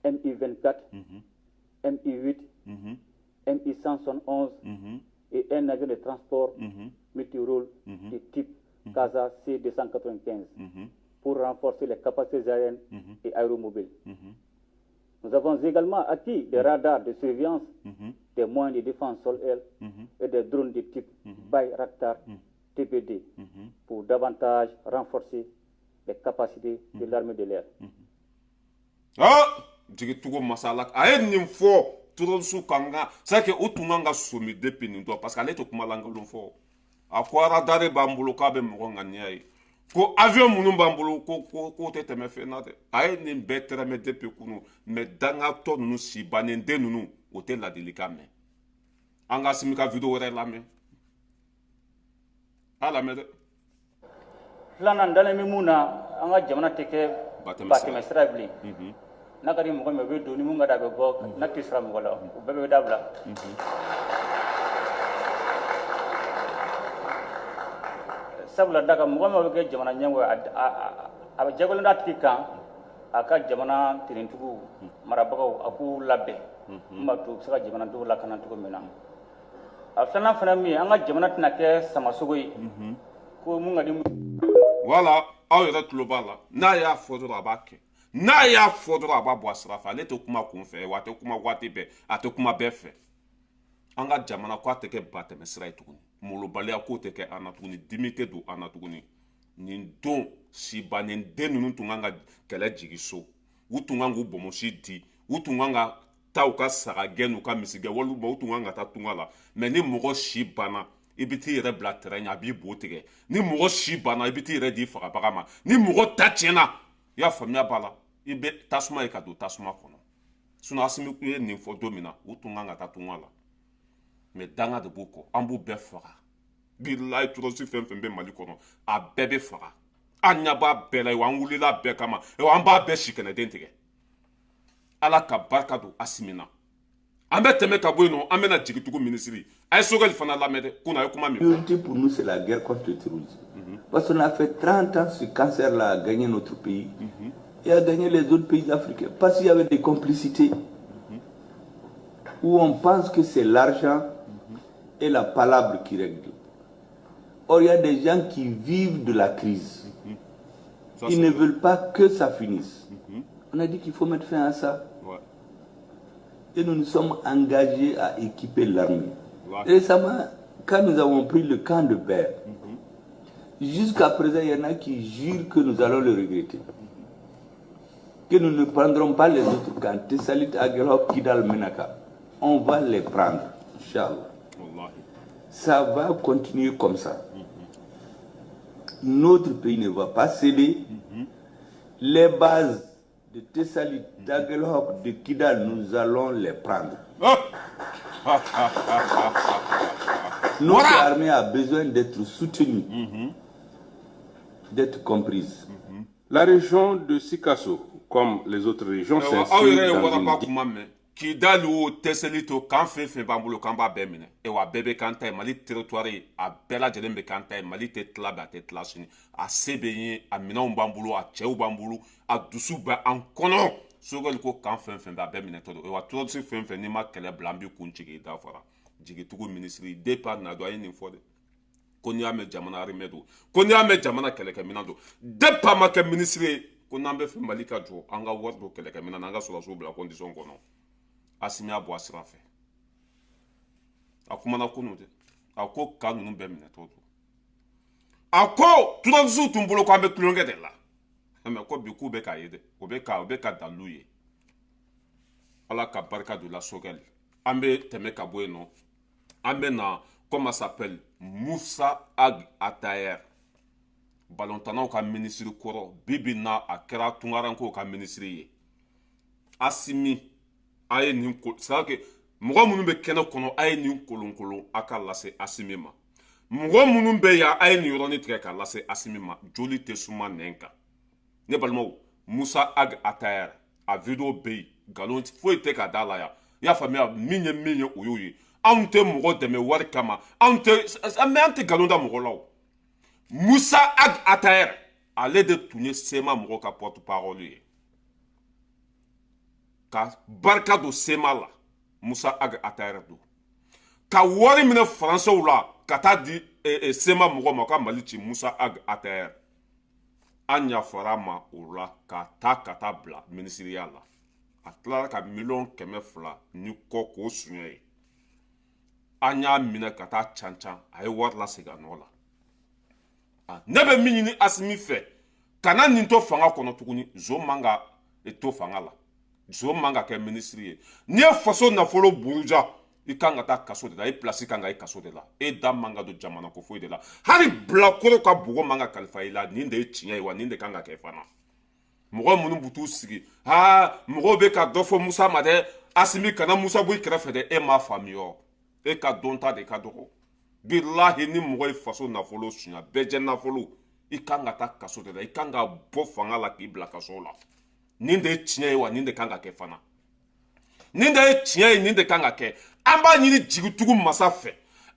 Mi-24, Mi-8, Mi-171 et un avion de transport multirôle de type Casa C-295 pour renforcer les capacités aériennes et aéromobiles. Nous avons également acquis des radars de surveillance, des moyens de défense sol-air et des drones de type Bayraktar TB2 pour davantage renforcer les capacités de l'armée de l'air. Ah, jigitugu masala, a ye nin fɔ terroriste kan ka, c'est que u tun kan ka somi depuis nin dɔn, parce que ale tɛ kuma lankolon fɔ. A ko radar b'an bolo, k'a bɛ mɔgɔ ŋaniya ye, ko avion minnu b'an bolo, ko k'o tɛ tɛmɛ fɛn na dɛ. A ye nin bɛɛ tɛrɛmɛ depuis kunu, mais dangatɔ ninnu, sibannen den ninnu, o tɛ ladilikan mɛn. An ka Asimi ka vidéo wɛrɛ lamɛn, a lamɛn dɛ. Filanan, dalen bɛ mun na, an ka jamana tɛ kɛ Batɛmɛ batɛmɛ sira ye bilen. N'a ka di mɔgɔ min ye, o bɛ don, ni mun ka di a bɛ bɔ, n'a tɛ sira mɔgɔ la, o bɛɛ bɛ dabila. Sabula da kan, mɔgɔ min bɛ kɛ jamana ɲɛmɔgɔ ye, a bɛ jagolen d'a tigi kan a ka jamana tenitigiw, marabagaw, a k'u labɛn min b'a to u bɛ se ka jamanadenw lakana cogo min na. A filanan fana min ye, an ka jamana tɛna kɛ samasogo ye ko mun ka di. Voilà, aw yɛrɛ tulo b'a la. N'a y'a fɔ dɔrɔn, a b'a kɛ. N'a y'a fɔ dɔrɔn, a b'a bɔ a sira fɛ. Ale tɛ kuma kun fɛ wa, a tɛ kuma waati bɛɛ, a tɛ kuma bɛɛ fɛ. An ka jamana ko a tɛ kɛ batɛmɛ sira ye tuguni, molobaliya ko tɛ kɛ an na tuguni, dimi tɛ don an na tuguni. Nin don, sibannen den ninnu tun kan ka kɛlɛ jigin so, u tun kan k'u bɔnbɔsi di, u tun kan ka taa u ka saga gɛn n'u ka misi gɛn, walima u tun kan ka taa tunga la. Mais ni mɔgɔ si banna, i bɛ t'i yɛrɛ bila terrain ɲɛ, a b'i bo tigɛ. Ni mɔgɔ si banna, i bɛ t'i yɛrɛ di fagabaga ma. Ni mɔgɔ ta tiɲɛna, i y'a faamuya b'a la, i bɛ tasuma ye ka don tasuma kɔnɔ. Sinon Asimi ye nin fɔ don min na, u tun kan ka taa tunga la, mais danga de b'u kɔ. An b'u bɛɛ faga, bilayi. Terroriste fɛn fɛn bɛ Mali kɔnɔ, a bɛɛ bɛ faga. An ɲɛ b'a bɛɛ la wa, an wulila bɛɛ kama wa, an b'a bɛɛ si kɛnɛden tigɛ. Ala ka barika don Asimi na. An bɛ tɛmɛ ka bɔ yen nɔ, an bɛna jigitugu minisiri, a ye Choguel fana lamɛn dɛ. Kunun a ye kuma min fɔ. Priorité pour nous, c'est la guerre contre le terrorisme. Parce qu'on a fait 30 ans, ce cancer-là a gagné notre pays et a gagné les autres pays africains. Parce qu'il y avait des complicités où on pense que c'est l'argent et la palabre qui règlent. Or, il y a des gens qui vivent de la crise. Ça, Ils c'est ne vrai. Veulent pas que ça finisse. On a dit qu'il faut mettre fin à ça. Et nous nous sommes engagés à équiper l'armée. Récemment, quand nous avons pris le camp de Ber, jusqu'à présent, il y en a qui jurent que nous allons le regretter. Que nous ne prendrons pas les autres camps, Tessalit, Aguelhok, Kidal, Menaka. On va les prendre, Inch'Allah. Wallahi. Ça va continuer comme ça. Notre pays ne va pas céder. Les bases de Tessalit, d'Aguelhok, de Kidal, nous allons les prendre. Notre Voilà. armée a besoin d'être soutenue, d'être comprise. La région de Sikasso, comme les autres régions, Ayiwa, aw s'inscrit yɛrɛ ye dans waraba une kuma mɛn. Kidali o, Tessalit o, kan fɛn fɛn b'an bolo k'an b'a bɛɛ minɛ. Ewa, a bɛɛ bɛ k'an ta ye. Mali territoire ye, a bɛɛ lajɛlen bɛ k'an ta ye. Mali tɛ tila bi, a tɛ tila sini. A se bɛ n ye, a minɛnw b'an bolo, a cɛw b'an bolo, a dusu bɛ an kɔnɔ. Choguel ko kan fɛn fɛn bɛ, a bɛɛ minɛtɔ don. Ewa, terroriste fɛn fɛn n'i ma kɛlɛ bila, an b'i kun jigin i da fara. Jigitugu minisiri, depuis a na don, a ye nin fɔ dɛ, ko n'i y'a mɛn jamana armée don, ko n'i y'a mɛn jamana kɛlɛkɛminɛn don. Depuis a ma kɛ minisiri ye, ko n'an bɛ fɛ Mali ka jɔ, an ka wari don kɛlɛkɛminɛn na, an ka sɔrɔdasiw bila condition kɔnɔ. Asimi y'a bɔ a sira fɛ. A kumana kunun dɛ, a ko ka ninnu bɛɛ minɛtɔ don. A ko terrorisiw tun bolo k'an bɛ tulonkɛ de la, mais ko bi k'u bɛ k'a ye dɛ, o bɛ ka dalilu ye. Ala ka barika don la. Choguel, an bɛ tɛmɛ ka bɔ yen nɔ, an bɛ na, comment s'appelle, Moussa Ag Attaher, balontannaw ka minisiri kɔrɔ. Bi bi na, a kɛra tunkarankew ka minisiri ye. Asimi, a ye nin ko, c'est à dire que mɔgɔ minnu bɛ kɛnɛ kɔnɔ, a ye nin kolonkolon a ka lase Asimi ma. Mɔgɔ minnu bɛ yan, a ye nin yɔrɔnin tigɛ ka lase Asimi ma. Joli tɛ suma nɛn kan. Ne balimaw, Musa Ag Attaher, a vidéo bɛ yen, nkalon foyi tɛ ka da la yan. I y'a faamuya, min ye min ye, o y'o ye. Anw tɛ mɔgɔ dɛmɛ wari kama, anw tɛ, mais an tɛ nkalon da mɔgɔ la. O Musa Ag Attaher, ale de tun ye CMA mɔgɔw ka porte parole ye. Ka barika don CMA la, Musa Ag Attaher don ka wari minɛ Faransɛw la ka taa di CMA mɔgɔw ma ka Mali ci. Musa Ag Attaher, an yafara ma o la ka taa ka taa bila minisiriya la. A tilara ka miliyɔn 200 ni kɔ k'o suɲɛ ye. An y'a minɛ ka taa can can, a ye wari lasegin a nɔ la. Ne bɛ min ɲini Asimi fɛ, kana nin to fanga kɔnɔ tuguni. Zon man ka to fanga la, zon man ka kɛ minisiri ye. N'i ye faso nafolo buruja, i kan ka taa kaso de la. I pilasi kan ka i kaso de la. E da man ka don jamana ko foyi de la. Hali bilakoro ka bugo man ka kalifa i la. Nin de ye tiɲɛ ye wa, nin de kan ka kɛ fana. Mɔgɔ minnu b'u t'u sigi, aa, mɔgɔw bɛ ka dɔ fɔ Musa ma dɛ, Asimi kana Musa bɔ i kɛrɛfɛ dɛ. E m'a faamuya, e ka dɔn ta de ka dɔgɔ. Bilahi, ni mɔgɔ ye faso nafolo suɲa, bɛɛ jɛ nafolo, i kan ka taa kaso de la. I kan ka bɔ fanga la k'i bila kaso la. Nin de ye tiɲɛ ye wa, nin de kan ka kɛ fana. Nin de ye tiɲɛ ye, nin de kan ka kɛ. An b'a ɲini jigitugu masa fɛ,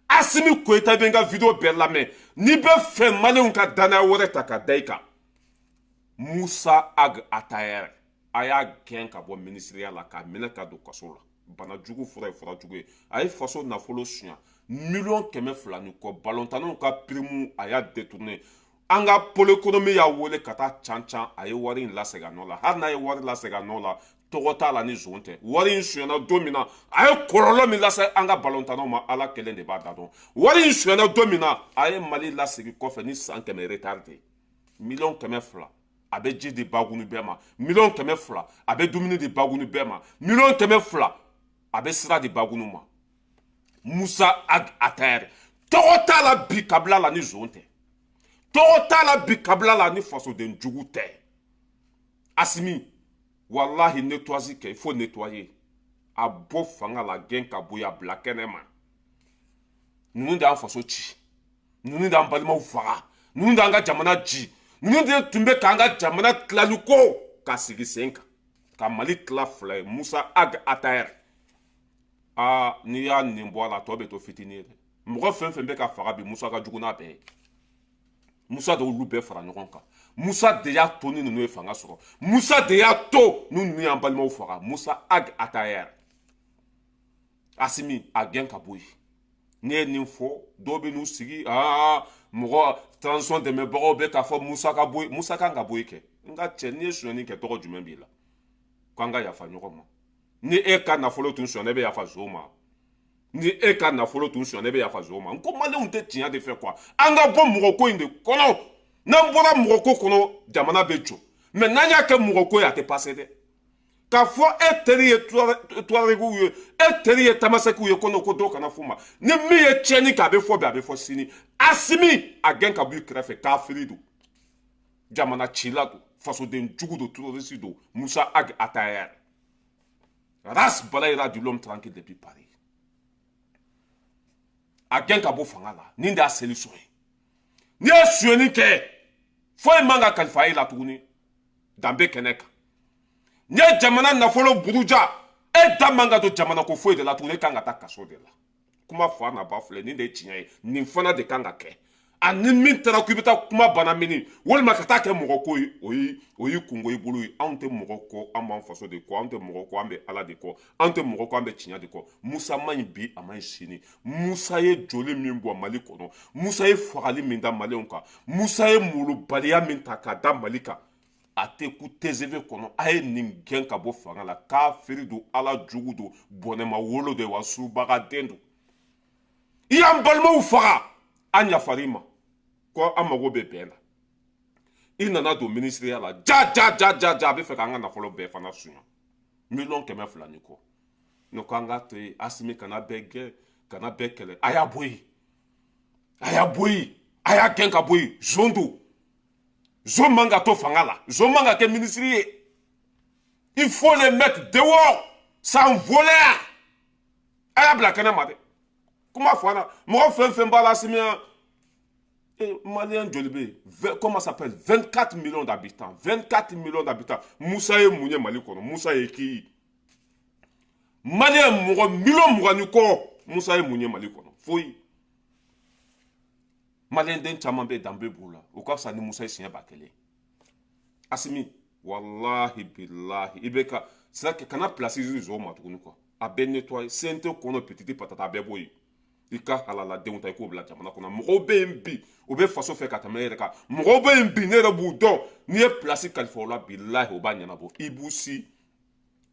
Asimi Koyita, bɛ n ka vidéo bɛɛ lamɛn, n'i bɛ fɛ Maliyɛnw ka danaya wɛrɛ ta ka da i kan, Musa Ag Attaher, a y'a gɛn ka bɔ minisiriya la, k'a minɛ ka don kaso la. Bana jugu fura ye fura jugu ye. A ye faso nafolo suɲa, miliyɔn 200 ni kɔ. Balontannaw ka prime, a y'a détourné. An ka pôle économie y'a wele ka taa can can, a ye wari in lasegin a nɔ la. Hali n'a ye wari lasegin a nɔ la, tɔgɔ t'a la ni zon tɛ. Wari in sonyɛna don min na, a ye kɔlɔlɔ min lase an ka balontannaw ma, Ala kelen de b'a da dɔn. Wari in sonyɛna don min na, a ye Mali lasegin kɔfɛ ni san 100 retard de ye. Miliyɔn 200, a bɛ ji di bagunu bɛɛ ma. Miliyɔn 200, a bɛ dumuni di bagunu bɛɛ ma. Miliyɔn 200, a bɛ sira di bagunu ma. Musa Ag Attaher, tɔgɔ t'a la bi kabila la ni zon tɛ. Tɔgɔ t'a la bi kabila la ni fasoden jugu tɛ. Asimi, walahi, nettoyage kɛ, il faut nettoyer. A bɔ fanga la, gɛn ka bɔ yen, a bila kɛnɛ ma. Ninnu de y'an faso ci, ninnu de y'an balimaw faga, ninnu de y'an ka jamana ci, ninnu de tun bɛ k'an ka jamana tilali ko ka sigi sen kan, ka Mali tila fila ye. Musa Ag Attaher. Aa, n'i y'a nin bɔ a la, a tɔ bɛ to fitinin ye dɛ. Mɔgɔ fɛn fɛn bɛ ka faga bi, Musa ka jugu n'a bɛɛ ye. Musa de y'olu bɛɛ fara ɲɔgɔn kan. Musa de y'a to ni ninnu ye fanga sɔrɔ. Musa de y'a to ni ninnu y'an balimaw faga. Musa Ag Attaher, Asimi a gɛn ka bɔ yen. Ne ye nin fɔ, dɔw bɛ n'u sigi, aa, mɔgɔ transition dɛmɛbagaw bɛ k'a fɔ Musa ka bɔ yen, Musa kan ka bɔ yen kɛ. N ka cɛ, n'i ye sonyɛni kɛ, tɔgɔ jumɛn b'i la? K'an ka yafa ɲɔgɔn ma. Ni e ka nafolo tun sɔn, ne bɛ yafa zo ma. Ni e ka nafolo tun sɔn, ne bɛ yafa zo ma. N ko maliyɛnw tɛ tiɲɛ de fɛ quoi. An ka bɔ mɔgɔ ko in de kɔnɔ. N'an bɔra mɔgɔ ko kɔnɔ, jamana bɛ jɔ. Mais n'an y'a kɛ mɔgɔ ko ye, a tɛ passer dɛ. K'a fɔ e teri ye tuarɛgiw ye, e teri ye tamasɛkiw ye, ko ko dɔw kana f'u ma. Ni min ye tiɲɛni kɛ, a bɛ fɔ bi, a bɛ fɔ sini. Asimi a gɛn ka bɔ i kɛrɛfɛ. Kafiri don, jamana cila don, fasoden jugu don, terroriste don. Musa Ag Attaher, Ras Balayira du l'homme tranquille depuis Paris. A gɛn ka bɔ fanga la. Nin de y'a solution ye. N'i ye sonyɛni kɛ, foyi man ka kalifa e la tuguni danbe kɛnɛ kan. N'i ye jamana nafolo buruja, e da man ka don jamana ko foyi de la tuguni. E kan ka taa kaso de la. Kuma fa na ba filɛ, nin de ye tiɲɛ ye. Nin fana de kan ka kɛ. Ani min taara k'i bɛ taa kuma bana mini walima ka taa kɛ mɔgɔ ko ye, o y'i kungo i bolo ye. Anw tɛ mɔgɔ kɔ, an b'an faso de kɔ. Anw tɛ mɔgɔ kɔ, an bɛ Ala de kɔ. Anw tɛ mɔgɔ kɔ, an bɛ tiɲɛ de kɔ. Musa man ɲi bi, a man ɲi sini. Musa ye joli min bɔ Mali kɔnɔ, Musa ye fagali min da maliyɛnw kan, Musa ye molobaliya min ta k'a da Mali kan, a tɛ ku TGV kɔnɔ. A ye nin gɛn ka bɔ fanga la. Kafiri don, Ala jugu don, bɔnɛma wolo don, wa subagaden don. I y'an balimaw faga, an yafar'i ma ko an mago bɛ bɛn na. I nana don minisiriya la, ja ja ja ja ja, a bɛ fɛ k'an ka nafolo bɛɛ fana suɲɛ, miliyɔn 200 ni kɔ. Ne ko an k'a to yen. Asimi kana bɛɛ gɛn, kana bɛɛ kɛlɛ. A y'a bɔ yen, a y'a bɔ yen, a y'a gɛn ka bɔ yen. Zon don, zon man ka to fanga la, zon man ka kɛ minisiri ye. Il faut les mettre dehors, c'est un voleur. A y'a bila kɛnɛ ma dɛ. Kuma fɔ na, mɔgɔ fɛn fɛn b'a la, Asimi maliyɛn joli bɛ yen? Comment ça s'appelle? 24 millions d'habitants, 24 millions d'habitants. Musa ye mun ye Mali kɔnɔ? Musa ye k'i maliyɛn mɔgɔ miliyɔn 20 ni kɔ, Musa ye mun ye Mali kɔnɔ? Foyi. Maliyɛn den caman bɛ yen, danbe b'u la, o ka fisa ni Musa ye siɲɛ 1000. Asimi, walahi bilahi, i bɛ ka c'est kana place zon ma tuguni quoi. A bɛɛ nettoyer CNT kɔnɔ, petite patata, a bɛɛ bɔ yen. I ka halaladenw ta, i k'o bila jamana kɔnɔ. Mɔgɔw bɛ yen bi, u bɛ faso fɛ ka tɛmɛ e yɛrɛ kan. Mɔgɔw bɛ yen bi, ne yɛrɛ b'u dɔn. N'i ye place kalifa o la, bilahi, o b'a ɲɛnabɔ. Ibou Sy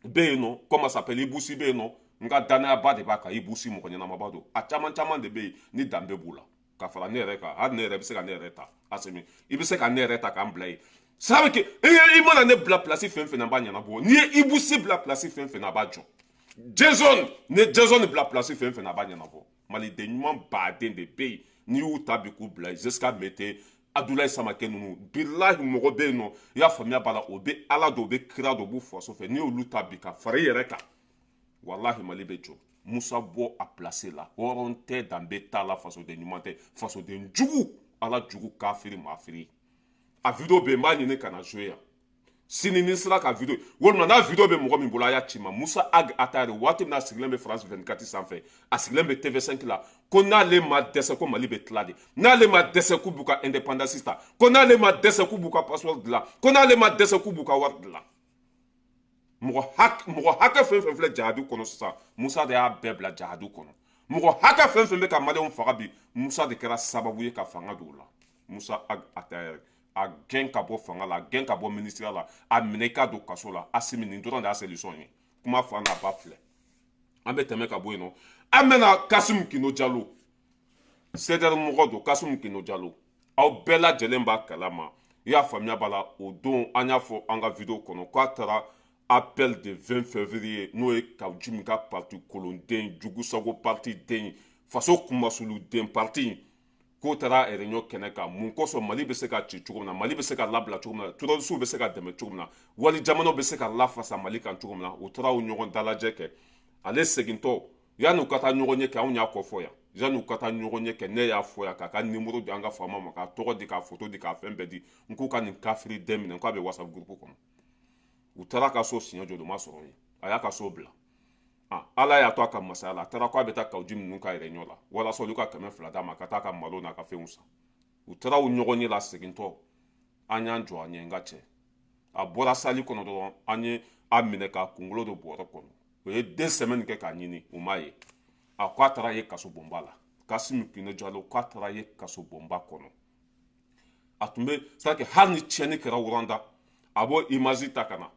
bɛ yen nɔ, comment ça s'appelle, Ibou Sy bɛ yen nɔ, n ka danayaba de b'a kan. Ibou Sy mɔgɔ ɲɛnamaba don. A caman caman de bɛ yen ni danbe b'u la ka fara ne yɛrɛ kan. Hali ne yɛrɛ bɛ se ka ne yɛrɛ ta. Asimi, i bɛ se ka ne yɛrɛ ta k'an bila yen. Ça veut que i mana ne bila place fɛn fɛn na, n b'a ɲɛnabɔ. N'i ye Ibou Sy bila place fɛn fɛn na, a b'a jɔ. Jason ni Jason bila place fɛn fɛn na, a b'a ɲɛnabɔ. Maliden ɲuman baden de bɛ yen, n'i y'u ta bi k'u bila yen, jusqu'à mete Abdoulaye Samakɛ ninnu, bilahi, mɔgɔ bɛ yen nɔ, i y'a faamuya b'a la, o bɛ Ala dɔn, o bɛ kira dɔn, o b'u faso fɛ. N'i y'olu ta bi ka fara i yɛrɛ kan, walahi, Mali bɛ jɔ. Musa bɔ a place la. Hɔrɔn tɛ, danbe t'a la, fasoden ɲuman tɛ, fasoden jugu, Ala jugu, kafiri, maafiri. A vidéo bɛ yen, n b'a ɲini ka na jouer yan sini. Ni sera ka vidéo walima n'a vidéo bɛ mɔgɔ min bolo, a y'a ci ma. Musa Ag Attaher, waati min na a sigilen bɛ France 24 sanfɛ, a sigilen bɛ TV5 la, ko n'ale ma dɛsɛ, ko Mali bɛ tila de. N'ale ma dɛsɛ, k'u b'u ka indépendance ta. Ko n'ale ma dɛsɛ, k'u b'u ka passeport dilan. Ko n'ale ma dɛsɛ, k'u b'u ka wari dilan. Mɔgɔ hakɛ fɛn fɛn filɛ jahadi kɔnɔ sisan, Musa de y'a bɛɛ bila jahadi kɔnɔ. Mɔgɔ hakɛ fɛn fɛn bɛ ka maliyɛnw faga bi, Musa de kɛra sababu ye ka fanga don o la. Musa Ag Attaher, a gɛn ka bɔ fanga la, a gɛn ka bɔ minisiriya la, a minɛ i ka don kaso la. Asimi, nin dɔrɔn de y'a solution ye. Kuma fa n'a ba filɛ. An bɛ tɛmɛ ka bɔ yen nɔ, an bɛna Kasimu Kino Jalo, CDR mɔgɔ don. Kasimu Kino Jalo, aw bɛɛ lajɛlen b'a kalama, i y'a faamuya b'a la. O don, an y'a fɔ an ka vidéo kɔnɔ k'a taara appel de 20 février, n'o ye Kaou Djim ka parti kolonden, jugusago parti den, faso kunmasuluden parti, k'o taara réunion kɛnɛ kan. Mun kosɔn? Mali bɛ se ka ci cogo min na, Mali bɛ se ka labila cogo min na, terroristew bɛ se ka dɛmɛ cogo min na, wali jamanaw bɛ se ka lafasa Mali kan cogo min na, u taara o ɲɔgɔn dalajɛ kɛ. Ale segintɔ, yanni u ka taa ɲɔgɔn ye kɛ, anw y'a kɔfɔ yan, yanni u ka taa ɲɔgɔn ye kɛ, ne y'a fɔ yan k'a ka numéro di an ka faama ma, k'a tɔgɔ di, k'a photo di, k'a fɛn bɛɛ di. N k'u ka nin kafiri den minɛ, k'a bɛ WhatsApp groupe kɔnɔ. U taara ka so siɲɛ joli, u ma sɔrɔ yen. A y'a ka so bila. Ala y'a to a ka masaya la, a taara k'a bɛ taa Kaou Djim ninnu ka réunion la walasa olu ka 200 d'a ma ka taa ka malo n'a ka fɛnw san. U taara u ɲɔgɔn ye la, segintɔ an y'an jɔ a ɲɛ. N ka cɛ, a bɔra salle kɔnɔ dɔrɔn, an ye a minɛ k'a kunkolo don bɔrɛ kɔnɔ. O ye 2 semaines kɛ k'a ɲini, u m'a ye. A ko a taara ye kaso bonba la. Kassim Guindo Diallo k'a taara ye kaso bonba kɔnɔ. A tun bɛ, c'est à dire, hali ni tiɲɛni kɛra Rwanda, a b'o image ta ka na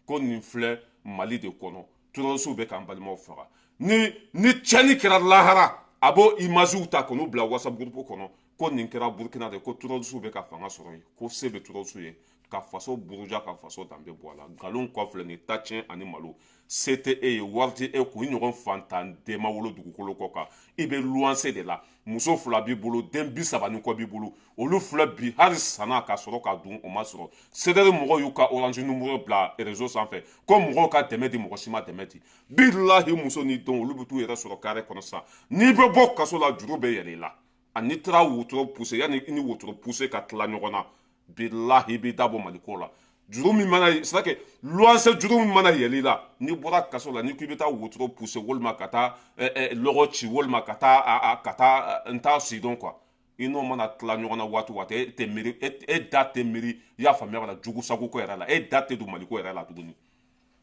ko nin filɛ Mali de kɔnɔ, terroristes bɛ k'an balimaw faga. Ni tiɲɛni kɛra lahara, a b'o image ta k'olu bila WhatsApp groupe kɔnɔ ko nin kɛra Burkina de, ko terroristes bɛ ka fanga sɔrɔ yen, ko se bɛ terroristes ye ka faso buruja, ka faso danbe bɔ a la. Nkalon kɔfilɛ nin ta tiɲɛ ani malo. Se tɛ e ye, wari tɛ e kun, i ɲɔgɔn fantan den ma wolo dugukolo kɔ kan. I bɛ luwanse de la, muso fila b'i bolo, den 30 ni kɔ b'i bolo. Olu filɛ bi, hali sanna ka sɔrɔ ka dun, o ma sɔrɔ. CDR mɔgɔw y'u ka Orange numéro bila réseau sanfɛ ko mɔgɔw ka dɛmɛ di, mɔgɔ si ma dɛmɛ di. Bilahi, muso ni denw, olu bɛ t'u yɛrɛ sɔrɔ carré kɔnɔ sisan. N'i bɛ bɔ kaso la, juru bɛ yɛlɛ i la. Ani n'i taara wotoro pousser, yanni i ni wotoro pousser ka tila ɲɔgɔn na, bilahi, i b'i da bɔ Maliko la. Juru min mana, c'est à dire luwanse juru min mana yɛlɛ i la, n'i bɔra kaso la, n'i ko i bɛ taa wotoro pousser walima ka taa lɔgɔ ci walima ka taa n t'a si dɔn quoi, i n'o mana tila ɲɔgɔn na waati o waati, e tɛ miiri, e da tɛ miiri, i y'a faamuya la, jugu sago ko yɛrɛ la, e da tɛ don Maliko yɛrɛ la tuguni.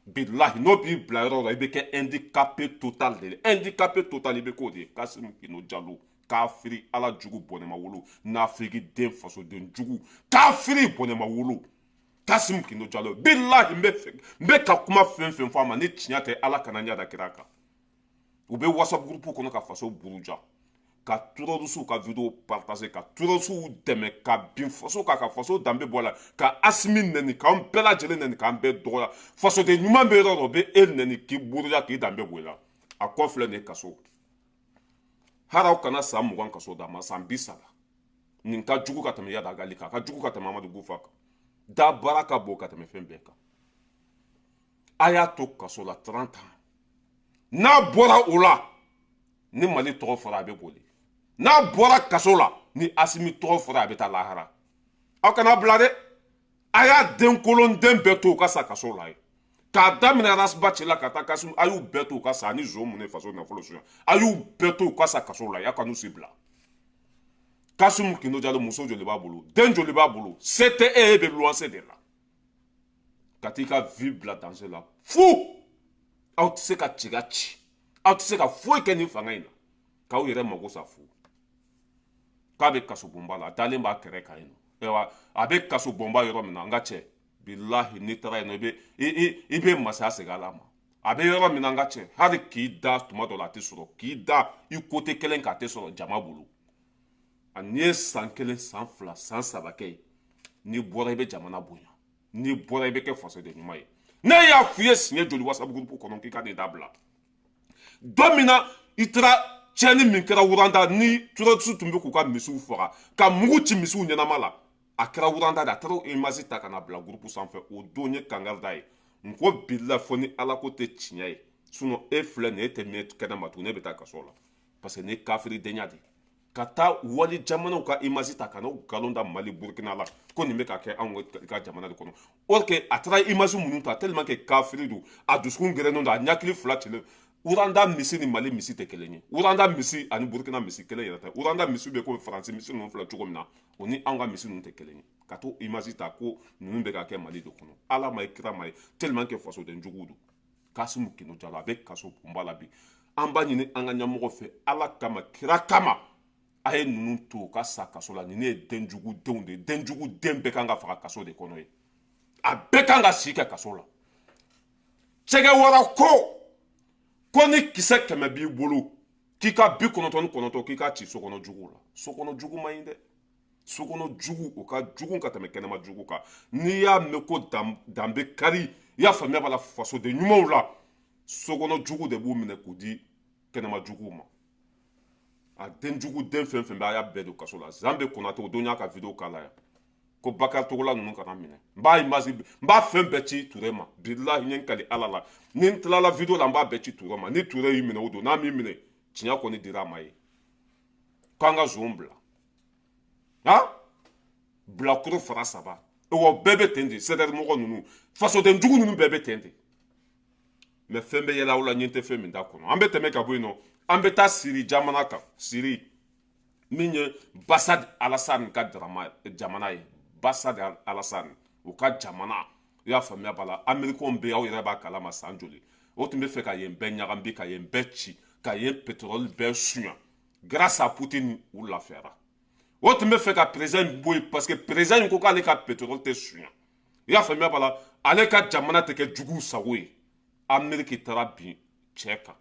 Bilahi, n'o b'i bila yɔrɔ la, i bɛ kɛ handicapé total de ye, handicapé total i bɛ k'o de ye. Kassim Guindo Diallo, kafiri, Ala jugu bɔnɛma wolo, n'Afiriki den, fasoden jugu, kafiri bɔnɛma wolo, Kassim Guindo Diallo. Bilahi, n bɛ fɛ, n bɛ ka kuma fɛn fɛn fɔ a ma, ni tiɲɛ tɛ, Ala kana ɲɛ da kira kan. U bɛ WhatsApp groupe kɔnɔ ka faso buruja, ka terroristes ka vidéo partager, ka terroristes dɛmɛ ka bin faso kan, ka faso danbe bɔ a la, ka Assimi nɛni, k'an bɛɛ lajɛlen nɛni, k'an bɛɛ dɔgɔya. Fasoden ɲuman bɛ yɔrɔ o yɔrɔ, o bɛ e nɛni k'i buruja, k'i danbe bɔ i la. A kɔ filɛ nin ye kaso. Hali aw kana san 20 kaso d'a ma, san 30. Nin ka jugu ka tɛmɛ Iyad Ag Ghali kan, a ka jugu ka tɛmɛ Amadou Koufa kan. Da baara ka bon ka tɛmɛ fɛn bɛɛ kan. A y'a to kaso la 30 ans. N'a bɔra o la, ni Mali tɔgɔ fɔra, a bɛ boli. N'a bɔra kaso la, ni Assimi tɔgɔ fɔra, a bɛ taa lahara. Aw kana bila dɛ. A y'a den kolonden bɛɛ to u ka sa kaso la ye, k'a daminɛ Ras Bath la ka taa Kassim. A y'u bɛɛ to u ka sa, ani zon mun ye faso nafolo suɲɛ, a y'u bɛɛ to u ka sa kaso la ye. A kan'u si bila. Kassim Guindo Diallo, muso joli b'a bolo? Den joli b'a bolo? Se tɛ e ye, bɛ luwanse de la ka t'i ka vie bila danger la fu. Aw tɛ se ka tiga ci, aw tɛ se ka foyi kɛ nin fanga in na k'aw yɛrɛ mago sa fu. K'a bɛ kaso bonba la, a dalen b'a kɛrɛ kan yen nɔ. Ayiwa, a bɛ kaso bonba yɔrɔ min na, n ka cɛ, bilahi, n'i taara yen nɔ, i bɛ masaya segin Ala ma. A bɛ yɔrɔ min na, n ka cɛ, hali k'i da tuma dɔ la, a tɛ sɔrɔ. K'i da i côté kelen kan, a tɛ sɔrɔ jama bolo. A n'i ye san 1, san 2, san 3 kɛ yen, n'i bɔra, i bɛ jamana bonya. N'i bɔra, i bɛ kɛ fasoden ɲuman ye. Ne y'a f'i ye siɲɛ joli WhatsApp groupe kɔnɔ k'i ka nin dabila? Don min na i taara, tiɲɛni min kɛra Rwanda, ni terroriste tun bɛ k'u ka misiw faga ka mugu ci misiw ɲɛnama la, a kɛra Rwanda de. A taara o image ta ka na bila groupe sanfɛ. O don n ye kangari da ye, n ko bilahi, fɔ ni Ala ko tɛ tiɲɛ ye, sinon e filɛ nin ye, e tɛ mɛn kɛnɛ ma tuguni, e bɛ taa kaso la, parce que nin ye kafiridenya de ye, ka taa wali jamanaw ka image ta ka n'o nkalon da Mali, Burukina la, ko nin bɛ ka kɛ anw ka jamana de kɔnɔ. Or que a taara image minnu ta, tellement que kafiri don, a dusukun gɛrɛnen don, a ɲakili fila cilen. Rwanda misi ni Mali misi tɛ kelen ye. Rwanda misi ani Burukina misi kelen yɛrɛ tɛ. Rwanda misi bɛ ko Faransi misi ninnu filɛ cogo min na, o ni anw ka misi ninnu tɛ kelen ye. Ka to image ta ko ninnu bɛ ka kɛ Mali de kɔnɔ, Ala ma ye, kira ma ye, tellement que fasoden juguw don. Kassim Guindo Diallo, a bɛ kaso bonba la bi. An b'a ɲini an ka ɲɛmɔgɔ fɛ, Ala kama, kira kama, a ye ninnu to u ka sa kaso la. Ninnu ye denjugu denw de ye. Denjugu den bɛɛ kan ka faga kaso de kɔnɔ ye, a bɛɛ kan ka si kɛ kaso la. Cɛgɛwara ko ni kisɛ 100 b'i bolo, k'i ka 99 k'i ka ci sokɔnɔ jugu la. Sokɔnɔ jugu man ɲi dɛ. Sokɔnɔ jugu, o ka jugu ka tɛmɛ kɛnɛma jugu kan. N'i y'a mɛn ko danbe kari, i y'a faamuya b'a la, fasoden ɲumanw la, sokɔnɔ jugu de b'u minɛ k'u di kɛnɛma juguw ma. A denjugu den fɛn fɛn bɛ, a y'a bɛɛ don kaso la. Zan bɛ Konate, o don y'a ka vidéo k'a la yan ko Bakari Togola ninnu kana minɛ. N b'a image, n b'a fɛn bɛɛ ci Ture ma. Bilahi, n ye n kali Ala la, ni n tilala vidéo la, n b'a bɛɛ ci Ture ma. Ni Ture y'i minɛ, o don n'a m'i minɛ, tiɲɛ kɔni dira a ma ye k'an ka zon bila han bilakoro fara saba. Wa bɛɛ bɛ ten de. CDR mɔgɔ ninnu, fasoden jugu ninnu bɛɛ bɛ ten de. Mais fɛn bɛ yɛlɛ aw la, ɲɛ tɛ fɛn min t'a kɔnɔ. An bɛ tɛmɛ ka bɔ yen nɔ, an bɛ taa Siri jamana kan. Siri min ye Bashar al-Assad ka jamana ye, Bashar al-Assad u ka jamana, i y'a faamuya b'a la. Américains bɛ, aw yɛrɛ b'a kalama, san joli o tun bɛ fɛ ka yen bɛɛ ɲagami, ka yen bɛɛ ci, ka yen pétrole bɛɛ suɲa. Grâce à Poutine, u lafiyara. O tun bɛ fɛ ka président in bɔ yen, parce que président in ko k'ale ka pétrole tɛ suɲa, i y'a faamuya b'a la, ale ka jamana tɛ kɛ juguw sago ye. Amérique taara bin cɛ kan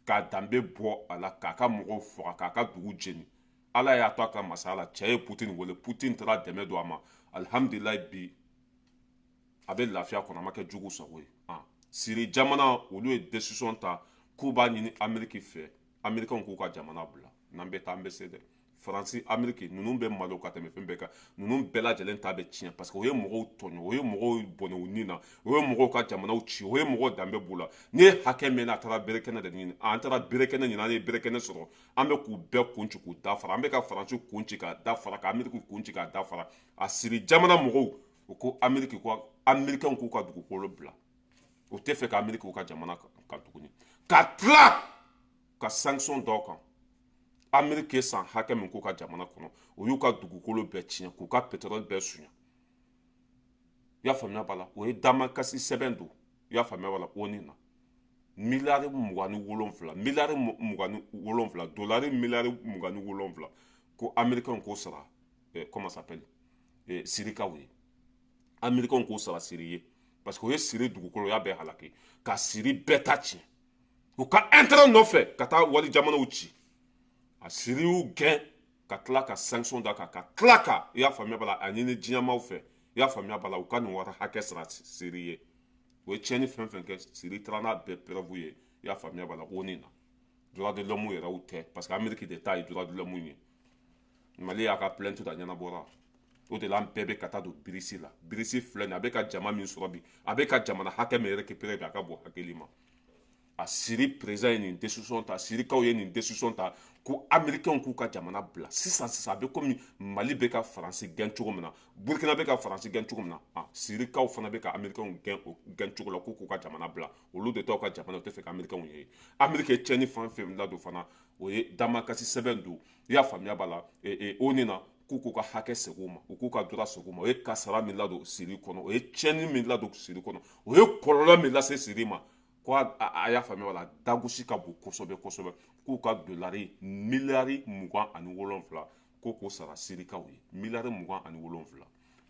k'a danbe bɔ a la, k'a ka mɔgɔw faga, k'a ka dugu jeni. Ala y'a to a ka masaya la, cɛ ye Poutine wele, Poutine taara dɛmɛ don a ma. Alihamudulilayi, bi a bɛ lafiya kɔnɔ, a ma kɛ jugu sago ye. Siri jamana, olu ye décision ta k'u b'a ɲini Amérique fɛ, Américains k'u ka jamana bila. N'an bɛ taa, an bɛ se dɛ. Faransi, Amérique ninnu bɛ malo ka tɛmɛ fɛn bɛɛ kan. Ninnu bɛɛ lajɛlen ta bɛ tiɲɛ, parce que o ye mɔgɔw tɔɲɔ, o ye mɔgɔw bɔnɛ u ni na, o ye mɔgɔw ka jamanaw ci, o ye mɔgɔw danbe b'u la. N'i ye hakɛ min, a taara bere kɛnɛ de ɲini. An taara bere kɛnɛ ɲini, an ye bere kɛnɛ sɔrɔ. An bɛ k'u bɛɛ kun ci k'u dafara. An bɛ ka Faransi kun ci k'a dafara, ka Amérique kun ci k'a dafara. A Siri jamana mɔgɔw, u ko Amérique ko Américains k'u ka dugukolo bila, o tɛ fɛ ka Amérique ka jamana kan tuguni, ka tila ka sanction dɔw kan. Amérique ye san hakɛ min k'u ka jamana kɔnɔ, o y'u ka dugukolo bɛɛ tiɲɛ, k'u ka pétrole bɛɛ suɲɛ, i y'a faamuya b'a la. O ye damakasi sɛbɛn don, i y'a faamuya b'a la. ONU na, miliyari 27, miliyari 27 dolari, miliyari 27, ko Américains k'o sara. Comment ça s'appelle, Sirikaw ye, Américains k'o sara Siri ye, parce que o ye Siri dugukolo y'a bɛɛ halaki, ka Siri bɛɛ ta tiɲɛ, u ka intérêt nɔfɛ ka taa wali jamanaw ci. A Siri y'u gɛn ka tila ka sanction da kan, ka tila ka, i y'a faamuya b'a la, a ɲini diɲɛmaw fɛ, i y'a faamuya b'a la, u ka nin wari hakɛ sara Siri ye. O ye tiɲɛni fɛn fɛn kɛ, Siri taara n'a bɛɛ preuve ye, i y'a faamuya b'a la, ONU na. Droit de l'homme yɛrɛw tɛ, parce que Amérique de ta ye droit de l'homme ye. Mali y'a ka plainte ta, ɲɛnabɔra. O de la, an bɛɛ bɛ ka taa don birisi la. Birisi filɛ nin, a bɛ ka jama min sɔrɔ bi, a bɛ ka jamana hakɛ min récupérer bi, a ka bon hakili ma. A Siri président ye nin décision ta, Sirikaw ye nin décision ta ko Américains k'u ka jamana bila sisan sisan. A bɛ komi Mali bɛ ka Faransi gɛn cogo min na, Burukina bɛ ka Faransi gɛn cogo min na, Sirikaw fana bɛ ka Américains gɛn o gɛn cogo la, k'u k'u ka jamana bila. Olu de t'aw ka jamana, u tɛ fɛ ka Américains ye. Amérique ye tiɲɛni fan fɛn ladon fana, o ye damakasi sɛbɛn don, i y'a faamuya b'a la, ONU na, k'u k'u ka hakɛ segin u ma, u k'u ka droit segin u ma. O ye kasara min ladon Siri kɔnɔ, o ye tiɲɛni min ladon Siri kɔnɔ, o ye kɔlɔlɔ min lase Siri ma, ko a y'a faamuya la, dagosi ka bon kosɛbɛ kosɛbɛ, k'u ka dolari miliyari 27, ko k'o sara Sirikaw ye, miliyari 27.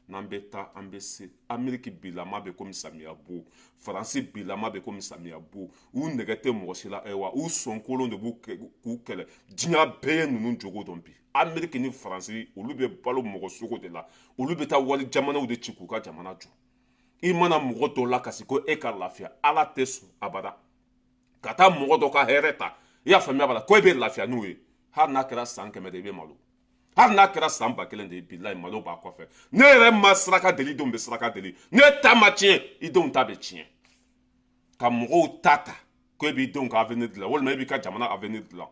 N'an bɛ taa, an bɛ se. Ameriki bilama bɛ komi samiya bo, Faransi bilama bɛ komi samiya bo. U nɛgɛ tɛ mɔgɔ si la. Ayiwa, u sɔnkolon de b'u k'u kɛlɛ. Diɲɛ bɛɛ ye ninnu jogo dɔn bi. Ameriki ni Faransi, olu bɛ balo mɔgɔ sogo de la. Olu bɛ taa wali jamanaw de ci k'u ka jamana jɔ. I mana mɔgɔ dɔ lakasi ko e ka lafiya, Ala tɛ sɔn abada ka taa mɔgɔ dɔ ka hɛrɛ ta, i y'a faamuya b'a la, ko e bɛ lafiya n'o ye. Hali n'a kɛra san 100 de, i bɛ malo. Hali n'a kɛra san 1000 de ye, bilayi, malo b'a kɔfɛ. Ne yɛrɛ ma saraka deli, denw bɛ saraka deli. Ne ta ma tiɲɛ, i denw ta bɛ tiɲɛ. Ka mɔgɔw ta ta ko e b'i denw ka avenir dilan, walima e b'i ka jamana avenir dilan,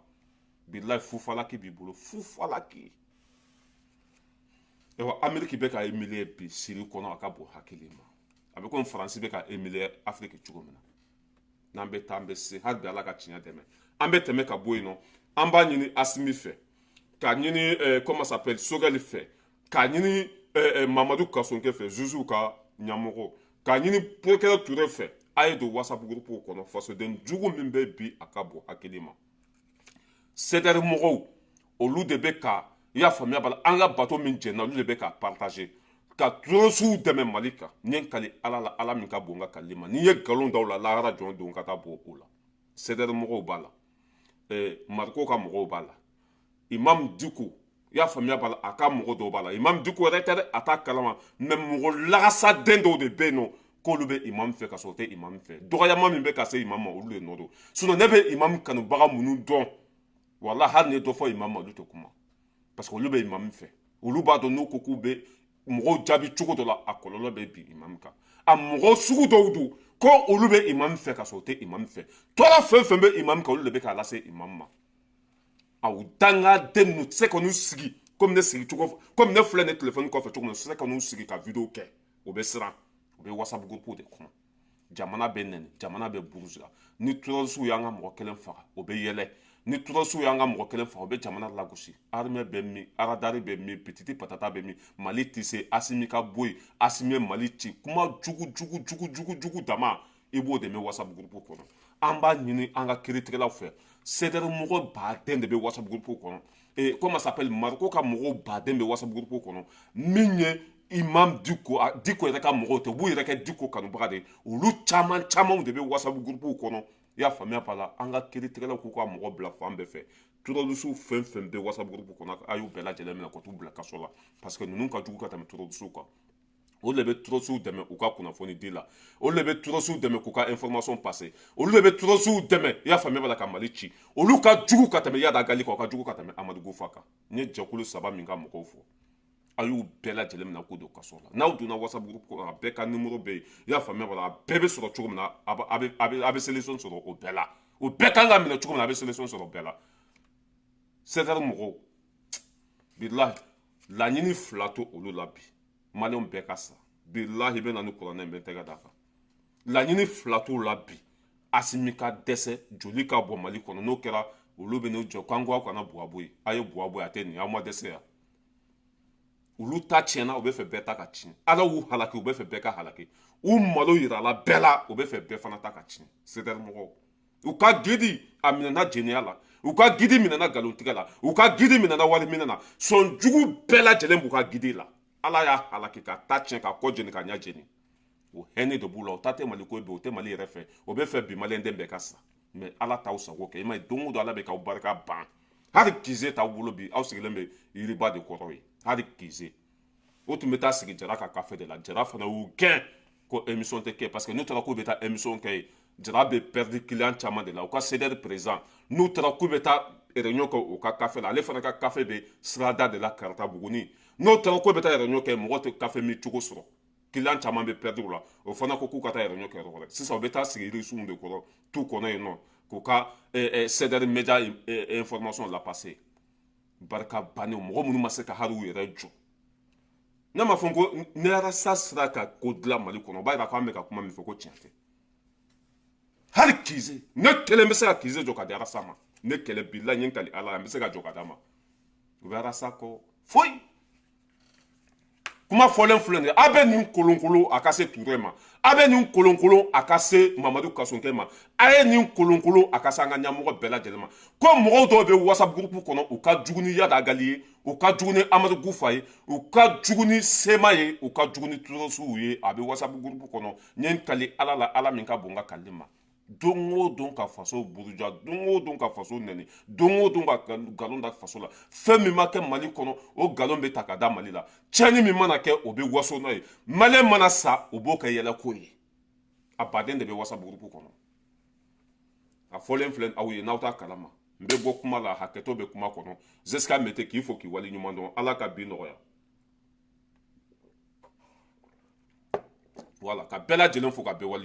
bilayi, fufalaki b'i bolo, fufalaki. Ayiwa, Ameriki bɛ ka humilier bi Siri kɔnɔ, a ka bon hakili ma. A bɛ komi Faransi bɛ ka humilier Afiriki cogo min na. N'an bɛ taa, an bɛ se. Hali bi, Ala ka tiɲɛ dɛmɛ. An bɛ tɛmɛ ka bɔ yen nɔ. An b'a ɲini Asimi fɛ, k'a ɲini, comment s'appelle, Sogɛli fɛ, k'a ɲini Mamadu Kassogué fɛ, jugew ka ɲɛmɔgɔ, k'a ɲini procureur Ture fɛ, a ye don WhatsApp groupe kɔnɔ. Fasoden jugu min bɛ bi, a ka bon hakili ma. CDR mɔgɔw, olu de bɛ ka, i y'a faamuya b'a la, an ka bateau min jɛnna, olu de bɛ ka partager ka terroristew dɛmɛ Mali kan. N ye n kali Ala la, Ala min ka bon n ka kalili ma, n'i ye nkalon da o la, lahara jɔn don ka taa bɔ o la. CDR mɔgɔw b'a la, Mariko ka mɔgɔw b'a la, Imam Dicko, i y'a faamuya b'a la, a ka mɔgɔ dɔw b'a la. Imam Dicko yɛrɛ tɛ dɛ, a t'a kalama, mais mɔgɔ lagasaden dɔw de bɛ yen nɔ k'olu bɛ imam fɛ ka sɔrɔ o tɛ imam fɛ. Dɔgɔyama min bɛ ka se imam ma, olu de nɔ don. Sinon ne bɛ imam kanubaga minnu dɔn, wala hali ni ye dɔ fɔ imam ma, olu tɛ kuma, parce que olu bɛ imam fɛ. Olu b'a dɔn n'u ko k'u bɛ mɔgɔw jaabi cogo dɔ la, a kɔlɔlɔ bɛ bin imam kan. A mɔgɔ sugu dɔw don ko olu bɛ imam fɛ ka sɔrɔ u tɛ imam fɛ. Tɔɔrɔ fɛn fɛn bɛ imam kan, olu de bɛ k'a lase imam ma. Aw dangaden ninnu tɛ se ka n'u sigi komi ne sigi cogo, komi ne filɛ nin telefɔni kɔfɛ cogo min na, u tɛ se ka n'u sigi ka vidéo kɛ. O bɛ siran, u bɛ WhatsApp groupe de kɔnɔ. Jamana bɛ nɛni, jamana bɛ buruja. Ni terroristew y'an ka mɔgɔ kelen faga, o bɛ yɛlɛ. Ni terroristew y'an ka mɔgɔ kelen faga, o bɛ jamana lagosi. Armée bɛ min, radar bɛ min, petite patata bɛ min. Mali tɛ se, Asimi ka bɔ yen, Asimi ye Mali ci. Kuma jugu jugu jugu jugu jugu dama, i b'o de mɛn WhatsApp groupe kɔnɔ. An b'a ɲini an ka kiiritigɛlaw fɛ. CDR mɔgɔ baden de bɛ WhatsApp groupe kɔnɔ. Et comment s'appelle, Mariko ka mɔgɔw baden bɛ WhatsApp groupe kɔnɔ. Min ye Imam Diko, Diko yɛrɛ ka mɔgɔw tɛ, u b'u yɛrɛ kɛ Diko kanubaga de ye. Olu caman camanw de bɛ WhatsApp groupe kɔnɔ. I y'a faamuya b'a la. An ka kiiritigɛlaw k'u ka mɔgɔ bila fan bɛɛ fɛ. Terroriste fɛn fɛn bɛ WhatsApp groupe kɔnɔ, a y'u bɛɛ lajɛlen minɛ ka t'u bila kaso la, parce que ninnu ka jugu ka tɛmɛ terroriste kan. Olu de bɛ terroriste dɛmɛ u ka kunnafoni di la, olu de bɛ terroriste dɛmɛ k'u ka information passer, olu de bɛ terroriste dɛmɛ, i y'a faamuya b'a la, ka Mali ci. Olu ka jugu ka tɛmɛ Iyad Ag Ghali kan, o ka jugu ka tɛmɛ Amadu Gofa kan. N ye jɛkulu saba min ka mɔgɔw fɔ, a y'u bɛɛ lajɛlen minɛ k'u don kaso la. N'aw donna WhatsApp groupe kɔnɔ, a bɛɛ ka numéro bɛ yen, i y'a faamuya b'a la, a bɛɛ bɛ sɔrɔ cogo min na, a bɛ solution sɔrɔ o bɛɛ la. O bɛɛ kan ka minɛ cogo min na, a bɛ solution sɔrɔ o bɛɛ la. CDR mɔgɔw, bilahi, laɲini fila to olu la bi. Maliyɛnw bɛɛ ka sa, bilahi, bɛ na ni kuranɛ, bɛ tɛgɛ d'a kan. Laɲini fila t'u la bi. Asimi ka dɛsɛ, joli ka bɔ Mali kɔnɔ. N'o kɛra, olu bɛ n'u jɔ k'an ko aw kana buwa bɔ yen. A ye buwa bɔ yen, a tɛ nin, aw ma dɛsɛ yan. Olu ta tiɲɛna, u bɛ fɛ bɛɛ ta ka tiɲɛ. Ala y'u halaki, u bɛ fɛ bɛɛ ka halaki. U malo yirala bɛɛ la, u bɛ fɛ bɛɛ fana ta ka tiɲɛ. CDR mɔgɔw, u ka guide a minɛna jɛnɛya la, u ka guide minɛna nkalontigɛ la, u ka guide minɛna wari minɛ na. Sɔn jugu bɛɛ lajɛlen b'u ka guide la. Ala y'a halaki ka ta tiɲɛ, ka kɔ jeni, ka ɲɛ jeni. O hɛnɛ de b'u la. O ta tɛ Mali ko bi, o tɛ Mali yɛrɛ fɛ. O bɛ fɛ bi maliyɛnden bɛɛ ka sa, mais Ala t'aw sago kɛ. I ma ye, don o don Ala bɛ k'aw barika ban. Hali kize t'aw bolo bi, aw sigilen bɛ yiriba de kɔrɔ ye. Hali kize o tun bɛ taa sigi Jara ka kafe de la. Jara fana y'u gɛn ko émission tɛ kɛ, parce que n'u taara k'u bɛ taa émission kɛ yen, Jara bɛ perdre client caman de la. U ka CDR président, n'u taara k'u bɛ taa réunion kɛ u ka kafe la, ale fana ka kafe bɛ sirada de la, Karata Buguni. N'o taara k'u bɛ taa réunion kɛ, mɔgɔ tɛ kafe min cogo sɔrɔ, client caman bɛ perdre la. O fana ko k'u ka taa réunion kɛ yɔrɔ wɛrɛ. Sisan u bɛ taa sigi yirisunw de kɔrɔ tu kɔnɔ yen nɔ, k'u ka CDR média information la passer. Barika bannen, mɔgɔ minnu ma se ka hali u yɛrɛ jɔ. Ne m'a fɔ ko ne arasa sera ka ko dilan Mali kɔnɔ, o b'a yira k'an bɛ ka kuma min fɔ ko tiɲɛ tɛ. Hali kize, ne kelen bɛ se ka kize jɔ ka di arasa ma. Ne kɛlɛ bila n ye kali Ala la, n bɛ se ka jɔ ka d'a ma. U bɛ arasa kɔ foyi. Kuma fɔlen filɛ nin ye. A bɛ nin kolonkolon a ka se Ture ma, a bɛ nin kolonkolon a ka se Mamadu Kasonkɛ ma, a ye nin kolonkolon a ka se an ka ɲɛmɔgɔ bɛɛ lajɛlen ma, ko mɔgɔw dɔw bɛ WhatsApp groupe kɔnɔ, u ka jugu ni Iyad Ag Ghali ye, u ka jugu ni Amadu Gufa ye, u ka jugu ni Sema ye, u ka jugu ni terroristew ye. A bɛ WhatsApp groupe kɔnɔ. N ye n kali Ala la, Ala min ka bon n ka kalili ma, don o don ka faso buruja, don o don ka faso nɛni, don o don ka nkalon da faso la. Fɛn min ma kɛ Mali kɔnɔ, o nkalon bɛ ta ka da Mali la. Tiɲɛni min mana kɛ, o bɛ waso n'a ye. Maliyɛn mana sa, o b'o kɛ yɛlɛko ye. A baden de bɛ WhatsApp groupe kɔnɔ. A fɔlen filɛ aw ye, n'aw t'a kalama. N bɛ bɔ kuma la, hakɛto bɛ kuma kɔnɔ. Zeska Mete k'i fo k'i wali ɲuman dɔn. Ala ka bi nɔgɔya. Voilà, ka bɛɛ lajɛlen fo ka bɛɛ wali.